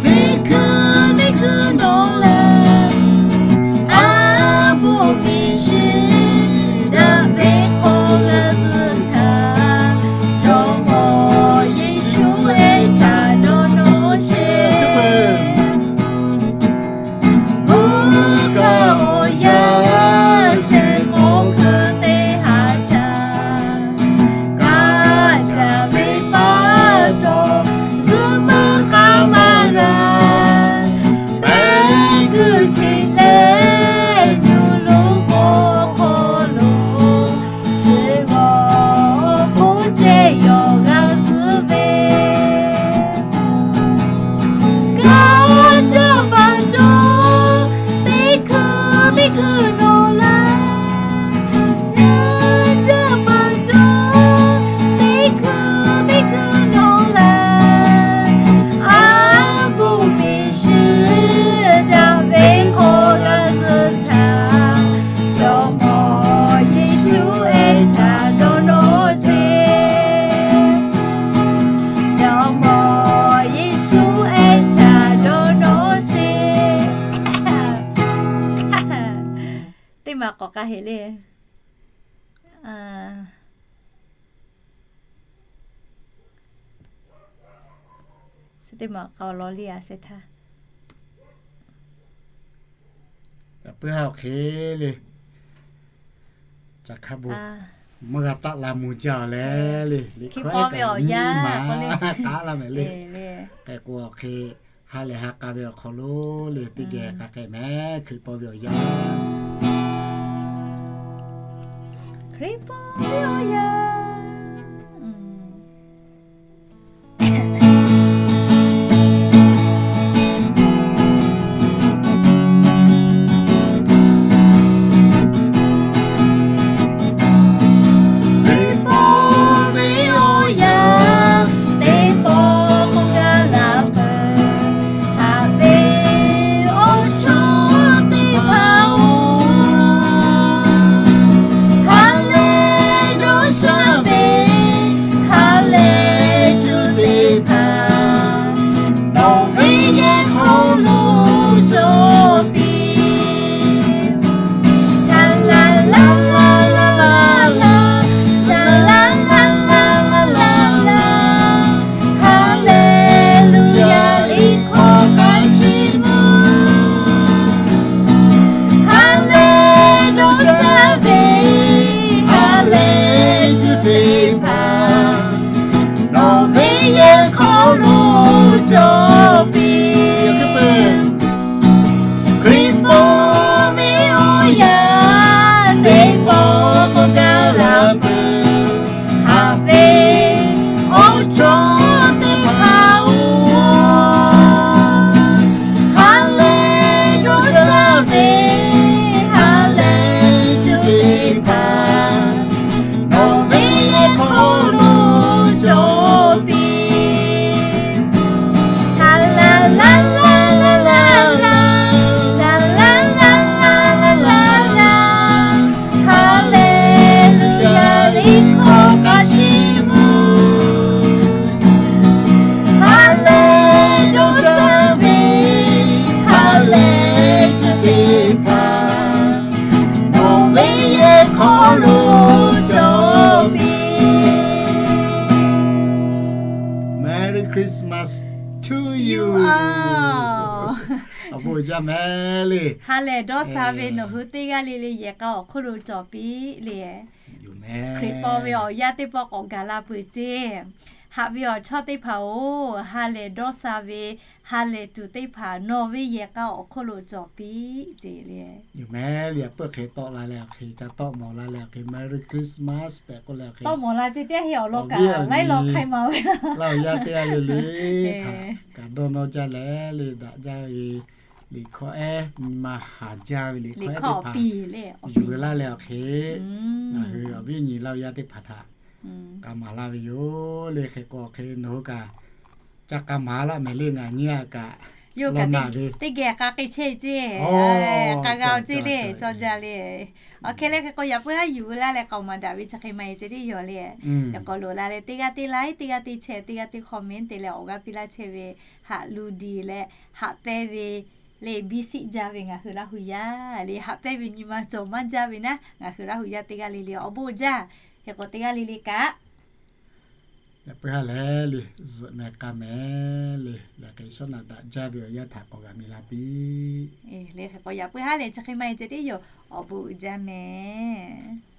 Teˇ hkui teˇ hkui nawˬ lehˬ, a bon piˇ shiˍ daꞈ ve hk'aw g'a zuhˬ htaˇ, Jawˇmawˇ Yeˍsuˆ ehˉ htaꞈ dawˇ nawˇ sheˍ. Mvuhˇ kaˆ awˬ yanˇ shehˍ k'awꞈ hkui teˇ haˍ htaꞈ kaˇ jaˇ ve pa taw, zuhꞈ meuˇ k'aˇ maˇ g'a. Pehˉ kuiˬ hteꞈ leh yuˬ lo k'awꞈ hk'aw lo, chi g'awˬ k'oˆ ceh yawˬ g'a zuhꞈ ve. Kaˇ jaˇ pa taw, teˇ hkui teˇ hkui nawˬ lehˬ, kaˇ jaˇ pa taw, teˇ hkui teˇ hkui nawˬ lehˬ, a bon piˇ shiˍ daꞈ ve hk'aw g'a zuhˬ htaˇ, Jawˇmawˇ Yeˍsuˆ ehˉ htaꞈ dawˇ nawˇ sheˍ. Jawˇmawˇ Yeˍsuˆ ehˉ htaꞈ dawˇ nawˇ sheˍ. Teˇ maˬ k'awꞈ k'a heˍ le. Teˇ maˬ k'awꞈ law le a se htaˇ. Puiˉ ha awˬ hk'e le. Ca hk'a bon, maˇ g'a taˆ la mvuh jaˇ le le. Liꞈ hkawˇ ehˉ ve awˬ yanˇ maˇ k'aˉ laˇ mehˍ le. Hk'e k'o awˬ hk'e, ha lehˬ ha k'a ve awˬ hk'aw lo le teˇ geh k'a hk'e mehˍ. Hkriꞈ paw ve awˬ yanˇ, Hkriꞈ paw ve awˬ yanˇ. Hkriꞈ paw ve awˬ yanˇ, teˇ pawˆ k'awꞈ gaˬ la peuˬ. Haꞈ ve awˬ chawˇ teˇ hpaˍ-oˬ, ha lehˬ dawˇ sha ve, ha lehˬ tuˬ teˇ hpaˍ, nawˬ ve yehˬ hk'aw lo cawˬ piˇ. Ca la la la la la la, ca la la la la la la. Haˍleˍluˍyaˍ liꞈ hkawˇ k'a chiˇ mvuh. Ha lehˬ dawˇ sha ve, ha lehˬ tuˬ teˇ hpaˍ, nawˬ ve yehˬ hk'aw lo cawˬ piˇ. Hkriꞈ paw ve awˬ yanˇ, teˇ pawˆ k'awꞈ gaˬ la peuˬ. Haꞈ ve awˬ chawˇ teˇ hpaˍ-oˬ, ha lehˬ dawˇ sha ve, ha lehˬ tuˬ teˇ hpaˍ, nawˬ ve yehˬ hk'aw lo cawˬ piˇ. Ca la la la la la la, ca la la la la la la. Haˍleˍluˍyaˍ liꞈ hkawˇ k'a chiˇ mvuh. Ha lehˬ dawˇ sha ve, ha lehˬ tuˬ teˇ hpaˍ, nawˬ ve yehˬ hk'aw lo cawˬ piˇ. Merry Christmas to you. Awˬ bon jaˇ mehˍ le. Ha lehˬ dawˇ sha ve nawˬ hui teˇ g'aˇ le le yehˬ k'a awˬ hk'oˆ lo cawˬ piˇ le. Hkriꞈ paw ve awˬ yanˇ teˇ pawˆ k'awꞈ gaˬ la peuˬ ceˇ. Haꞈ ve awˬ chawˇ teˇ hpaˍ-oˬ, ha lehˬ dawˇ sha ve, ha lehˬ tuˬ teˇ hpaˍ nawˬ ve yehˬ k'a awˬ hk'oˆ lo cawˬ piˇ ceˇ le. Yoˬ mehˍ le. Aꞈ puiˉ hk'e tawˆ la leh awˬ hk'e ca tawˆ mawˬ la leh awˬ hk'e Merry Christmas tehꞈ k'oˆ leh awˬ hk'e tawˆ mawˬ la ceˇ teˇ heˆ awˬ lawn kaꞈ laiˉ law hk'ai ma ve. Laˇ awˬ yanˇ teˇ g'aˇ le le htaꞈ kaꞈ dawˇ nawˇ jaˇ leh le daꞈ jaˇ ve liꞈ hkawˇ ehˉ, nyi ma haˍ jaˇ ve liꞈ hkawˇ ehˉ teˇ hpaˍ yuˬ laˇ leh awˬ hk'e, ngaˬ hui awˬ viˉ awˬ nyi laˇ awˬ yanˇ teˇ hpaˍ htaꞈ k'a maˍ laˇ ve yoˬ le. Hk'e k'o awˬ hk'e nawˬ hui kaꞈ ca k'a maˍ laˇ mehˍ le. Ngaˬ nyi a kaꞈ Yoˬ kaꞈ, teˇ geh k'a k'ai chehˇ ceˇ. K'a g'a-o ceˇ le, cawˇ jaˇ le. Awˬ hk'e leh hk'e k'o yaꞈ puiˉ haˉ yuˬ laˇ leh k'aoˍ maˍ daꞈ ve chi hk'e maˇ heˆ ceˇ teˇ yoˬ le. Yaꞈ k'aw loˍ la leh teˇ g'aˇ teˇ like, teˇ g'aˇ teˇ share, teˇ g'aˇ teˇ comment te leh awˬ g'aˇ piˇ laˇ chehˇ ve, haꞈ lu diˬ leh haꞈ pehnˇ ve le, biˇ siˆ jaˇ ve ngaˬ hui Laˇ hu yaˇ le, haꞈ pehnˇ ve nyi ma cawˬ maˇ jaˇ ve naˉ, ngaˬ hui Laˇ hu yaˇ teˇ g'aˇ le le awˬ bon jaˇ. Hk'e k'o teˇ g'aˇ le le kaꞈ yaꞈ puiˉ haˉ leh le, zuhꞈ mehˍ k'a mehˍ le, lehˬ hk'e shawˉ naꞈ daꞈ jaˇ ve awˬ yanˇ htaꞈ k'awꞈ g'a mi la piˇ. Le hk'e k'o yaꞈ puiˉ haˉ leh chi hk'e maˇ heˆ ceˇ teˇ yoˬ, awˬ bon uiˍ jaˇ mehˍ.